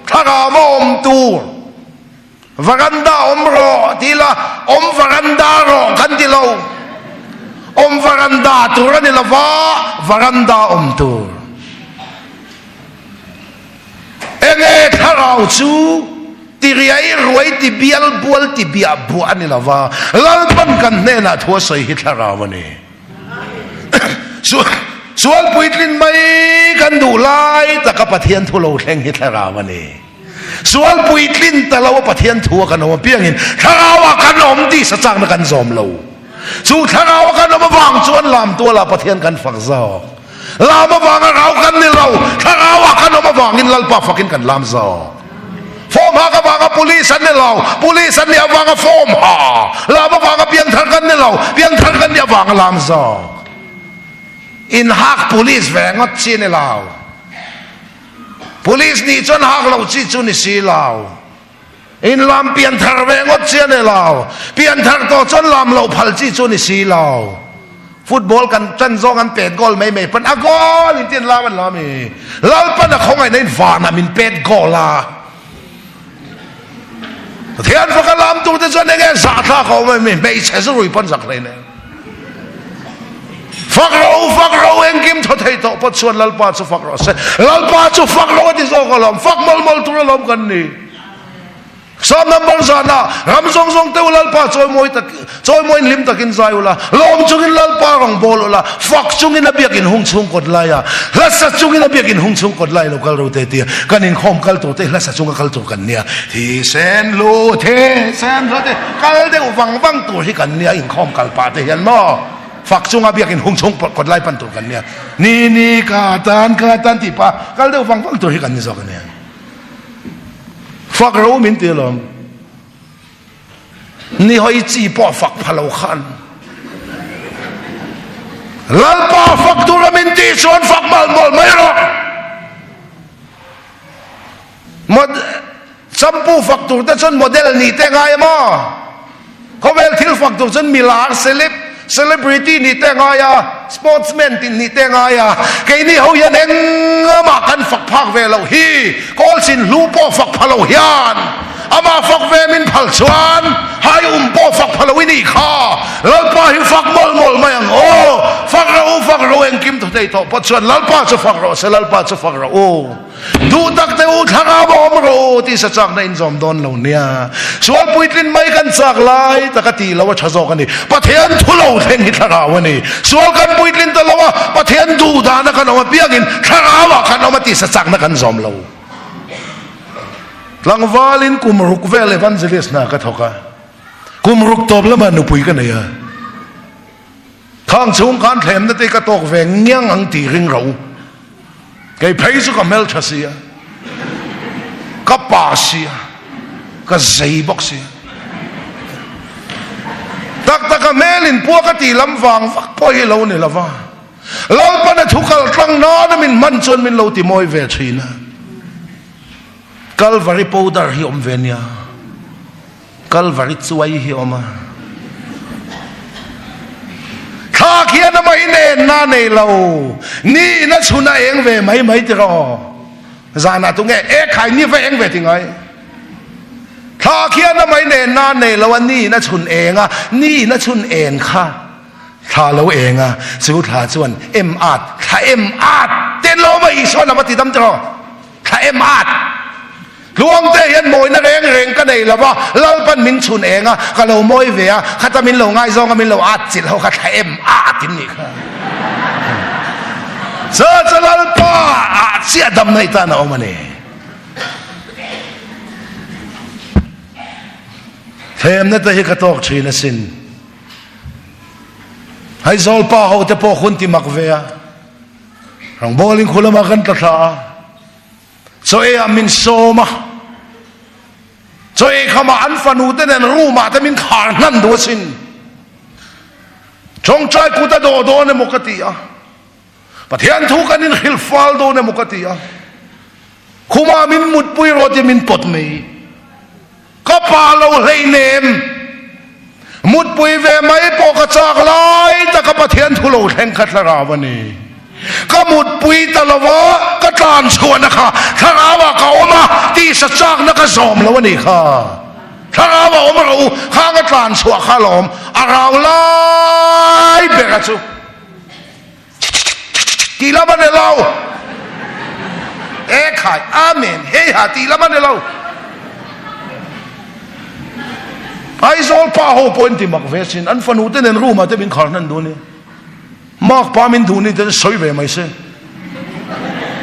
thlarauva awm tur. Varanda awm rawh ti ila, awm varanda rawh kan ti lo. Awm varanda tur a ni lo va, varanda awm tur. Enge thlarau chu ti riai ruai ti bial bual ti biah buah a ni lo va, Lalpan kan hnenah thu a sawi hi thlarau a ni. Sual puitlin mai kan duh lai taka Pathian thu lo thleng hi thlarau a ni. Sual puitlin ta lo a Pathian thu a kan awm apiangin thlarau ah kan awm tih sachakna kan zawm lo. Chu thlarau a kan awm avang chuan lam tualah Pathian kan fak zawk. Lam avanga rau kan ni lo, thlarau ah kan awm avangin Lalpa fakin kan lam zawk. Form hak avanga police an ni lo, police an nih avanga form ha. Lam avanga piangthar kan ni lo, piangthar kan nih avanga lam zawk. Inhak police ve ngawt chi a ni lo. Police nih chuan hak loh chi chu ni si lo. In lam pianthar ve ngawt chi a ni lo. Pianthar tawh chuan lam loh phal chi chu ni si lo. Football kan tan zawng an pet goal mai mai pawn a goal in tin lam an lam i. Lalpan a khawngaihna in vanah min pet goal a. Pathian faka lam tur te chuan enge zahthlak a awm em? Hmeichhe zu rui pawn zak hlein em? Fak rawh u, fak rawh u, engkim thaw thei tawh pawh chuan Lalpa chu fak rawh se. Lalpa chu fak rawh a ti zawk alawm, fak mawl mawl tur alawm kan ni. Psalm number zanah ram zawng zawng te u Lalpa chawimawi tak chawimawiin hlim takin zai ula, lawm chungin Lalpa rawn bawl ula, fak chungin a biakin hung chhung kawt laia, hla sa chungin a biakin hung chhung kawt lai lo kal ro te tia kan inkhawm kal tur te hla sa chunga kal tur kan nia. Thisen lu, thisen lu te kal deuh vang vang tur hi kan nia inkhawm kal pah te hian maw fak chunga biakin hung chhung kawt lai pan tur kan nia. Ni ni ka tan ka tan tih pah kal deuh vang vang tur hi kan ni zawk a nia. Fak ro min ti alawm. Ni hawi chi pawh fak pha lo khan. Lalpa fak tura min tih chuan fak mal mawl mai rawh. Mod shampoo fak tur te chuan model nih te ngai a maw? Khawvel thil fak tur chuan milar celeb, celebrity nih te ngai a, sportsman tih nih te ngai a, keini ho hian engmah kan fak phak ve loh hi, kawlchin hlu pawh fak pha lo hian amah fak ve min phal chuan hai um pawh fak pha lo i nih kha, Lalpa hi fak mawlh mawlh mai ang aw, fak rawh u, fak rawh u, engkim thu thei tawh pawh chuan Lalpa chu fak rawh se, Lalpa chu fak rawh u. Duh tak te u thlarau a awm rawh u tih sa chakna in zawm dawn lo nia. Sual puitlin mai kan chak lai tak a tih lo a tha zawk a ni. Pathian thu lo thleng hi thlarau a ni. Sual kan puitlin ta lo a, Pathian duh dana kan awm apiangin thlarau ah kan awm a tih sa chakna kan zawm lo. Tlangvalin kum ruk vel evangelist hna ka thawk a, kum ruk tawp lamah nupui ka nei a. Khang chhung khan thlemna te ka tawk ve ngiang ang tih ring ro. Kei phei chu ka hmeltha sia, ka pa sia, ka zei bawk sia. Tak tak a hmelin pua ka tih lam vang vak pawh hi lo ni lova. Lalpan a thu kal tlang nana min hman chuan min lo ti mawi ve thin a. Kalvari powder hi awm ve nia. Kalvari chuai hi awm a. Thla khian amah in enna nei lo. Ni in a chhun a eng ve mai mai tiraw. Zanah tu nge e khai ni va eng ve ti ngai. Thla khian amah in enna nei lo a ni in a chhun eng a, ni in a chhun eng kha thla lo eng a, chu thla chuan em at, thla em at ten lo awm a Isuan a va ti dam tiraw. Thla em at. Tluangte hian mawina reng reng ka nei lo va, Lalpan min chhun eng a, ka lo mawi ve a, khata min lo ngaizawng a, min lo at chilh ho kha thla em at in nih kha. Cha cha Lalpa ah chiah damna i tan a awm a ni. Thlemna te hi ka tawk thin asin. Aizawl pa ho te pawh hun ti mak ve a. Rangbawl in khu lamah kan tla thla a. Chaw ei ah min sawm a, chaw ei khamah an fanu te nen room ah te min khar hnan duh asin. Tawngtai kut a dawh dawn emaw ka ti a. Pathian thu kan inhrilh fal dawn emaw ka ti a, khumah min mutpui rawh tia min pawt mai. Ka pa lo hleinem. Mutpui ve mai pawh ka chak lai taka Pathian thu lo thleng kha thlarau a ni. Ka mutpui ta lo va, ka tlan chhuahna kha thlarauah ka awm a, tisa chakna ka zawm lo a ni kha. Thlarauah awm rawh u, khang a tlan chhuah kha alawm, a rau lai bera chu. Tih lam a ni lo. E khai, Amen, hei ha tih lam a ni lo. Aizawl pa ho pawh in ti mak ve sin, an fanu te nen room ah te min khar hnan duh a ni. Mark pa min duh ni te sawi ve mai se.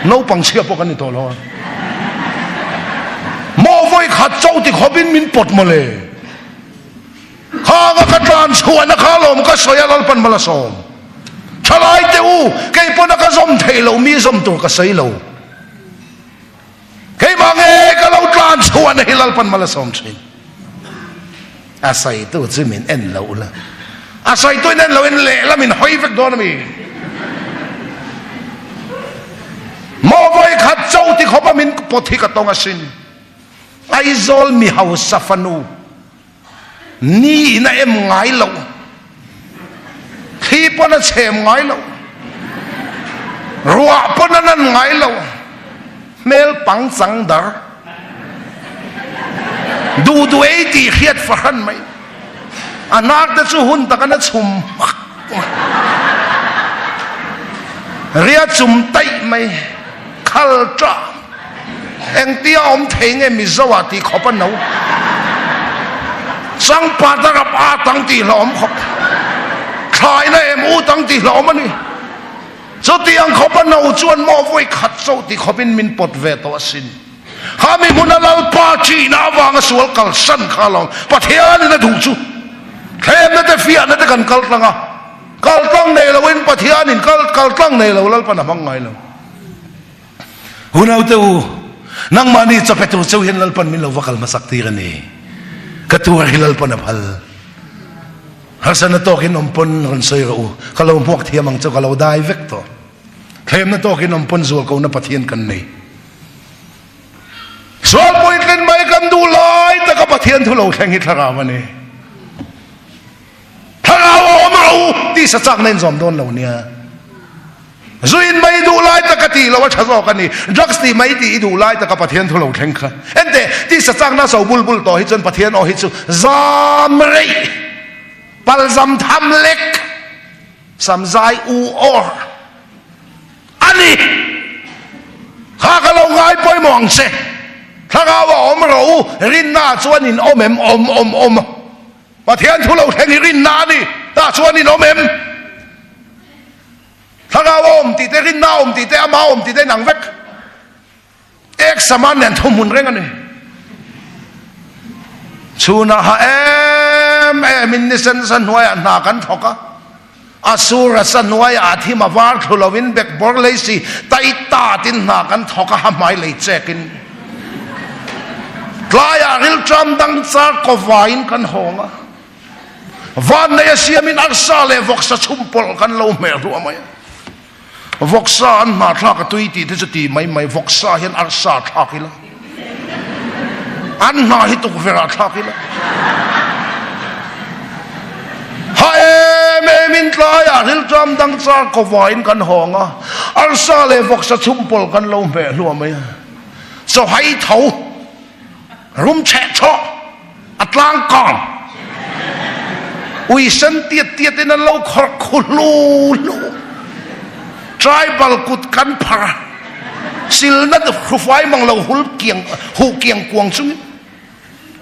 Naupang chhia pawh kan ni tawh lo a. Maw vawi khat cho ti khawp in min pawt mawle. Khanga ka tlan chhuahna kha lawm ka sawi a Lalpan mal a sawm. Thalai te u, kei pawn a ka zawm theih lo mi zawm tur ka sawi lo. Keimah nge ka lo tlan chhuahna hi Lalpan mal a sawm thin. A sawitu chu min en lo la. A sawitu in en lo in lehlam in hawi vek dawn a mi. Maw vawi khat cho ti khawp a min pawt hi ka tawng asin. Aizawl mi hausa fanu Ni in a em ngai lo, thli pawn a chhem ngai lo, ruah pawn a nan ngai lo, hmel pangchang dar duh duh ei tih hriat fahran mai. A hnar te chu hun tak an a chhum hmak mai, ria chum taih mai, khal ṭah. Engtia awm thei nge Mizo ah tih khawp a no. Changpat a rap a tang tih hlauhawm khawp. Thlaina em u tang tih hlauhawm a ni. Chutiang khawp a no chuan maw vawi khat chauh ti khawpin min pawt ve tawh asin. Kha mi hmuna Lalpa ṭihna avanga sual kalsan kha alawm Pathianin a duh chu. Thlemna te fiahna te kan kal tlang a, kal tlang nei loin Pathianin kal kal tlang nei lo Lalpan a hmang ngai lo. Unaute u, nangmahni chawpe tur cheu hian Lalpan min lo va kal hmasak tir a ni. Ka tuar hi Lalpan a phal. Harsatna tawkin awm pawn rawn sawi rawh u, ka lo hmuak thiam ang chu ka lo dai vek tawh. Thlemna tawkin awm pawn zualkona Pathian kan nei. Sual puitlin mai kan duh lai taka Pathian thu lo thleng hi thlarau a ni. Thlarau a awm rawh u tih sa chakna in zawm dawn lo nia. Zu in mai duh lai taka tih lo a tha zawk a ni. Drugs tih mai tih i duh lai taka Pathian thu lo thleng kha. Enteh, tih sa chakna so bul bul tawh hi chuan Pathian aw hi chu zam reih, palzam tham lek, samzai u awr a ni. Kha ka lo ngai pawimawh ang che. Thlarau a awm rawh u, rinna chuan in awm em? Awm, awm, awm. Pathian thu lo thleng hi rinna a ni. Tah chuan in awm em? Thlarau a awm tih te, rinna a awm tih te, ama awm tih te inang vek. Ek saman nen thuhmun reng a ni. Chhunah ha em em in nisen sa hnuaiah hna kan thawk a. A sur a sa hnuaiah a thim a var thlu lovin bekbawr lei si tai tatin hna kan thawk a, ha hmai lei chekin tlaiah rilṭam dang char kawvaiin kan hawng a. Vannei a siamin arsa leh vawksa chhum pawlh kan lo hmeh hluah mai a. Vawksa an hna thlak a tui tih te chu ti mai mai, vawksa hian arsa thlak ila, an hna hi tukverh ah thlak ila. Ha em em in tlaiah rilṭam dang char kawvaiin kan hawng a, arsa leh vawksa chhum pawlh kan lo hmeh hluah mai a. Chawhai tho rum chheh chhawh. A tlang kang ui sen tiat tiat in an lo khawrh khu hlu hlu. Tribal kut kan phar a, silna hrufai mang lo hul kiang huh kiang kuang chungin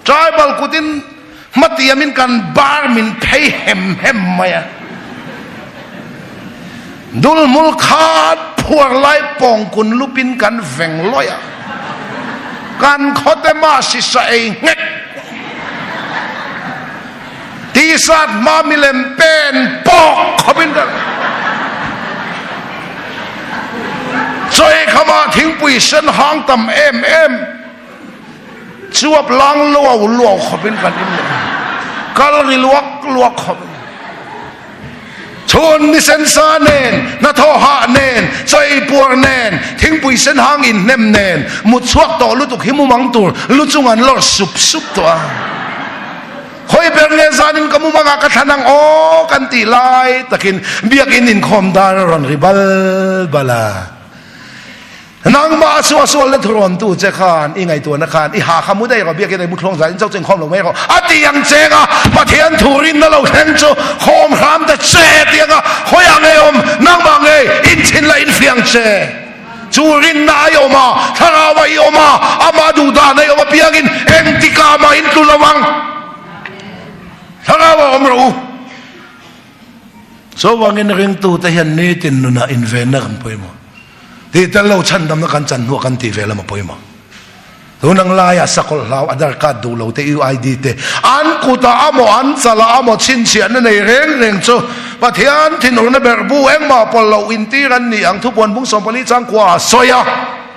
tribal kut in hmatiam in kan bar min phei hem hem mai a. Dulhmul khat phuar lai pawngkun lupin kan veng lawih a, kan khawte mah sisa ei nghek. Tisat hma milem pen pawk khawpin kan chawi khamah thingpui sen hang tam em em chuap lang luau luau khawpin kan in leh kal ri luak luak khawpin. Chhun ni sen sa nen, hnathawh hah nen, chaw ei puar nen, thingpui sen hang inhnem nen, mut chhuak tawh lutuk hi mumang tur lu chung an lawr sup sup tawh a. Khawi ber nge zanin ka mumangah ka thlan ang aw kan tih lai takin biakinn inkhawm dar a rawn ri bal bal a. Nangmah a suah sual na thurawntu che khan i ngaihtuahna khan i ha kha mu daih rawh, biakin ei mu thluang zai in cho chu inkhawm lo mai rawh a ti ang cheng a, Pathian thu rinna lo thleng chu khawm hram ta che ti ang a, khawiah ngei awm nangmah ngei inchin la infiang che. Chu rinna a i awm a, thlarau a i awm a, amah duhdan a i awm apiangin engtikah mah in tlu lo ang. Thlarau a awm rawh u. Chuvangin ringtute hian nitin nunah invenna kan pawimawh. Tih tel lo chhandamna kan chan hnuah kan tih ve lam a pawimawh. Tun ang laia sakawlh hlau Aadhaar card duh lo te UID te an kutah amaw an chalah amaw chhinchhiahna nei reng reng chu Pathian thinurna berhbu engmah pawlh loh intir an ni ang thupuan bung 14 chang kua a sawi a.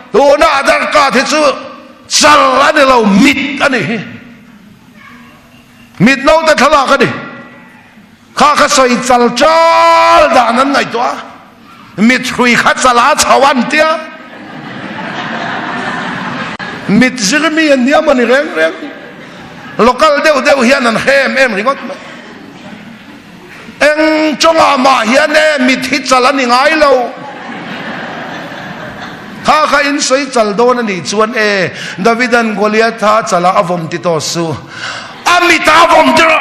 Tuna Aadhaar card hi chu chal a ni lo mit a ni hi. Mit naute thlalak a ni. Kha kha sawi chal chal dan an ngaihtuah a, mit hrui kha chal a chho an tia, mit zir mi an nia mawni reng reng, local deuh deuh hian an hre em em ringawt mai. Eng tawngah mah hian e mit hi chal a ni ngai lo. Kha kha in sawi chal dawn a nih chuan e Davidan Goliatha chalah a vawm ti tawh suh. A mit a vawm tir a,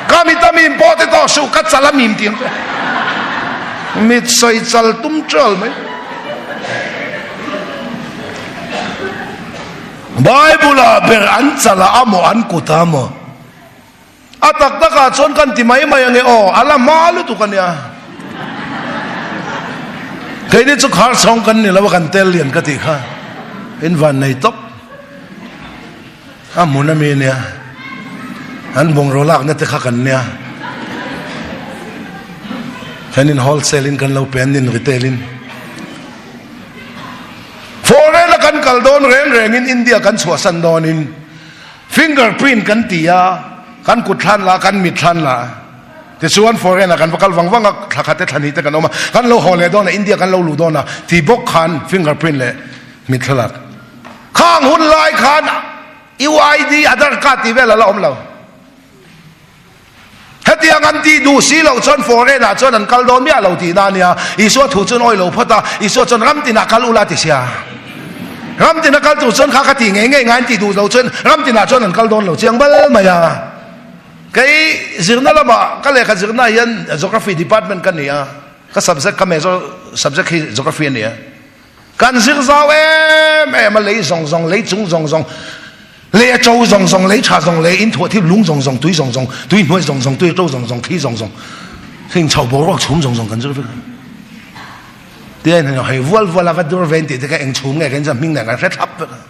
ka mit a mim pawh ti tawh suh, ka chal a mim ti ang che. Mit sawi chal tum ṭal mai. Bible ah ber an chal ah amaw an kut ah amaw A tak takah chuan kan ti mai mai ange aw, a la hma lutuk a nia. Keini chu khar chhawng kan ni lo a, kan tel lian ka tih kha in van nei tawp. A hmun ami nia, an bungraw lakna te kha kan nia. Thenin wholesale in kan lo pe an nin retail in. Foreign a kan kal dawn reng rengin India kan chhuahsan dawnin Finger print kan ti a, kan kut thlan la, kan mit thlan la. Tichuan foreign ah kan va kal vang vang a, thla khat te thla hnih te kan awm a, kan lo haw leh dawn a, India kan lo luh dawn a, ti bawk khan finger print leh mit thlalak. Khang hun lai khan UID, Aadhaar card tih vel a la awm lo. Hetiang an tih duh si loh chuan foreign ah chuan an kal dawn miah lo tihna a nia. Isua thu chuan awi lo phawt a, Isua chuan ram tinah kal ula ti sia. Ram tina kal tur chuan kha ka tih ngei ngei ngai an tih duh lo chuan ram tinah chuan an kal dawn lo chiang bal mai a. Kei zirna lamah ka lehkha zirna hian Geography department ka ni a, ka subject ka major subject hi Geography a ni a. Kan zir zau em em a, lei zawng zawng, lei chung zawng zawng, lei a to zawng zawng, lei tha zawng, lei in thuah thil lung zawng zawng, tui zawng zawng, tui hnuai zawng zawng, tui a to zawng zawng, thli zawng zawng, heng chho boruak chhum zawng zawng kan zir vek a. Tia in hei vual vual a va dur ve in tih te kha eng chhum nge kan zir hming nen kan hre thlap vek a.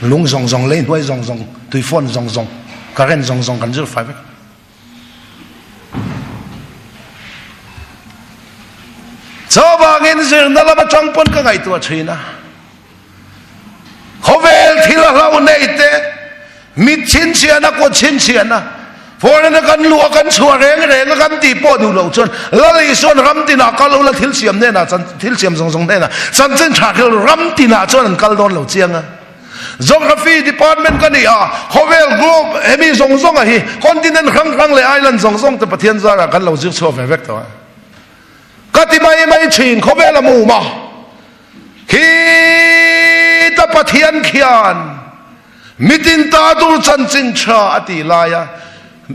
Lung zawng zawng, lei hnuai zawng zawng, tui fawn zawng zawng, current zawng zawng kan zir fai vek a. Chuvangin zirna lam atang pawn ka ngaihtuah thin a, khawvel thil a hlo nei te, mit chhinchhiahna, kut chhinchhiahna, foreign a kan luh a kan chhuah reng reng a kan tih pawh duh loh chuan Lal Isuan ram tinah kal ula thil siam hnenah thil siam zawng zawng hnenah chanchin tha kha ram tinah chuan an kal dawn lo chiang a. Geography department ka ni a, khawvel globe hemi zawng zawng a hi continent hrang hrang leh island zawng zawng te Pathian zarah kan lo zir chhuak ve vek tawh a. Ka ti mai mai thin khawvel a mum a, khita Pathian khian mitin ta tur chanchin tha a tih lai a,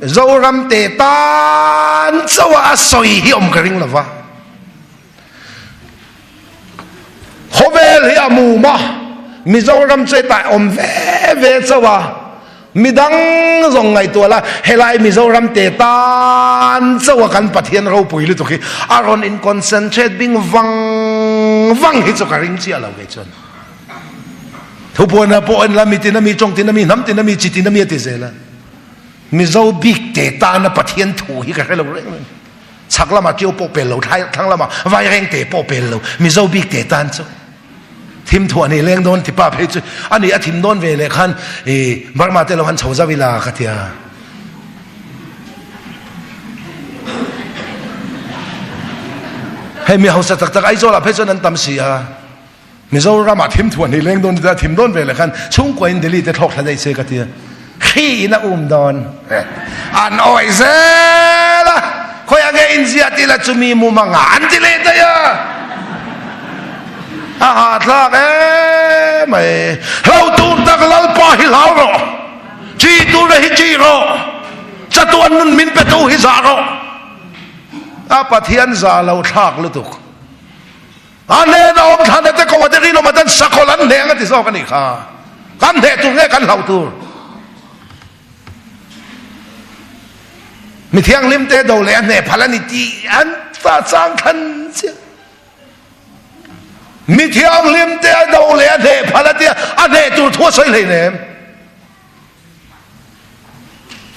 Zoram te tan chauh a a sawi hi awm ka ring lova. Khawvel hi a mum a, Mizoram chu hetah awm ve ve chauh a, midang zawng ngaihtuah la, helai Mizoram te tan chauh a kan Pathian ropui lutuk hi a rawn in concentrate bing vang vang hi chu ka ring chiah lo kei chuan. Thupuana pawh en la, mi tin a mi, tawng tin a mi, hnam tin a mi, chi tin a mi a ti zel a. Mizo bik te tana Pathian thu hi ka hre lo reng reng. Chhak lamah ṭio pawh pel lo, thlang lamah vairengte pawh pel lo, Mizo bik te tan chu thim thuah nei leng dawn ti pa phei chu a ni a thim dawn ve leh khan i Burma te lo han chho zau ila ka tia. Hei mi hausa tak tak Aizawlah phei chuan an tam si a. Mizoramah thim thuan hi leng dawn a thim dawn ve leh khan chhungkua in Delhi te thlawk thla daih se ka tia. Hri in a um dawn. An awi zel a. Khawiah nge in ziah ti la chumi mumanga an ti leh daih a. A hahthlak em mai. Hlo tur tak Lalpa hi hlau rawh. Chi tur hi chi rawh. Chatuan nun min petu hi zah rawh. A Pathian zah lo thlak lutuk. A hnena awm thlan te ko te rinawm ten sakhaw an hneng a ti zawk a nih kha. Kan hneh tur nge kan hlauh tur? Mi thianghlim te do leh a hneh phal a ni tih an ta chang thlan chiah. Mi thianghlim te a do leh a hneh phal a tia a hneh tur thu a sawi hleinem.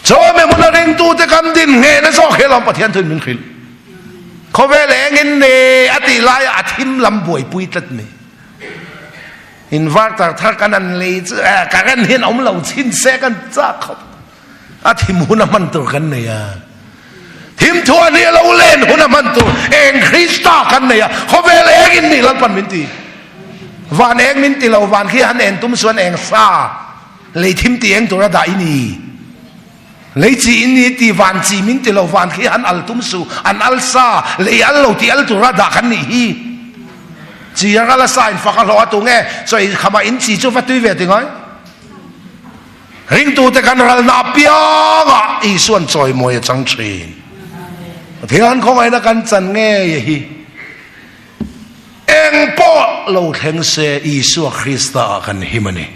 Chawhmeh hmuna ringtute kan din nghehna zawk hi alawm Pathian thuin min hrilh. Khawvel engin ne a tih laia a thim lam buaipui tlat mai. Inverter thar kan an lei chu eh, current hian awm lo chhin se kan chak khawp. A thim hun a hman tur kan nei a. Thim thuah ni a lo len hun a hman tur eng Krista kan nei a. Khawvel engin ni Lalpan min ti. Van eng min ti lo, van khi han en tum chuan eng sa. Lei thim ti eng tura dah i ni. Lei chi in ni ti van chi min ti lo van khi han al tum su an al sa lei al lo ti al tura dah kan nih hi. Chi a ral a sa in fak a hlawh a tu nge chaw khama in chi chu va tui ve ti ngai. Ringtu te kan ral na pianga Isuan chawimawi a chang thin. Pathian khawngaihna kan chan ngei hi. Eng pawh lo thleng se Isua Krista ah kan him a ni.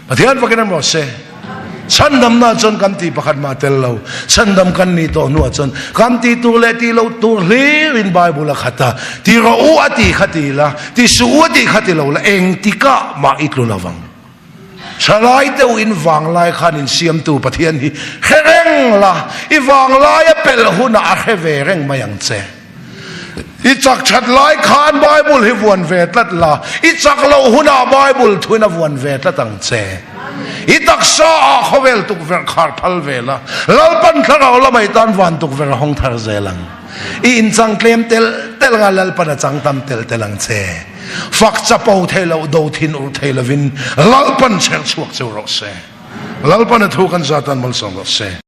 Pathian fakin an rawh se. Chhandamna chuan kan tih pakhat mah tel lo. Chhandam kan nih tawh hnuah chuan kan tih tur leh tih loh tur hlirin Bible a khat a. Ti rawh u a tih kha ti la, ti suh u a tih kha ti lo la, engtikah mah i tlu lovang. Thalai deuh in vanglai khan insiamtu Pathian hi hre reng la, i vanglai a pelh hunah a hre ve reng mai ang che. I chak that lai khan Bible hi vuan ve tlat la, i chak loh hunah Bible thuin a vuan ve tlat ang che. I taksa ah khawvel tukverh khar phal ve la, Lalpan thlarau lamah i tan van tukverh a hawng thar zel ang. I inchang tlem tel tel anga Lalpan a chang tam tel tel ang che. Fak chapo thei loh, do thin ur thei lovin Lalpan chher chhuak cheu rawh se. Lalpan a thu kan zatan malsawm rawh se.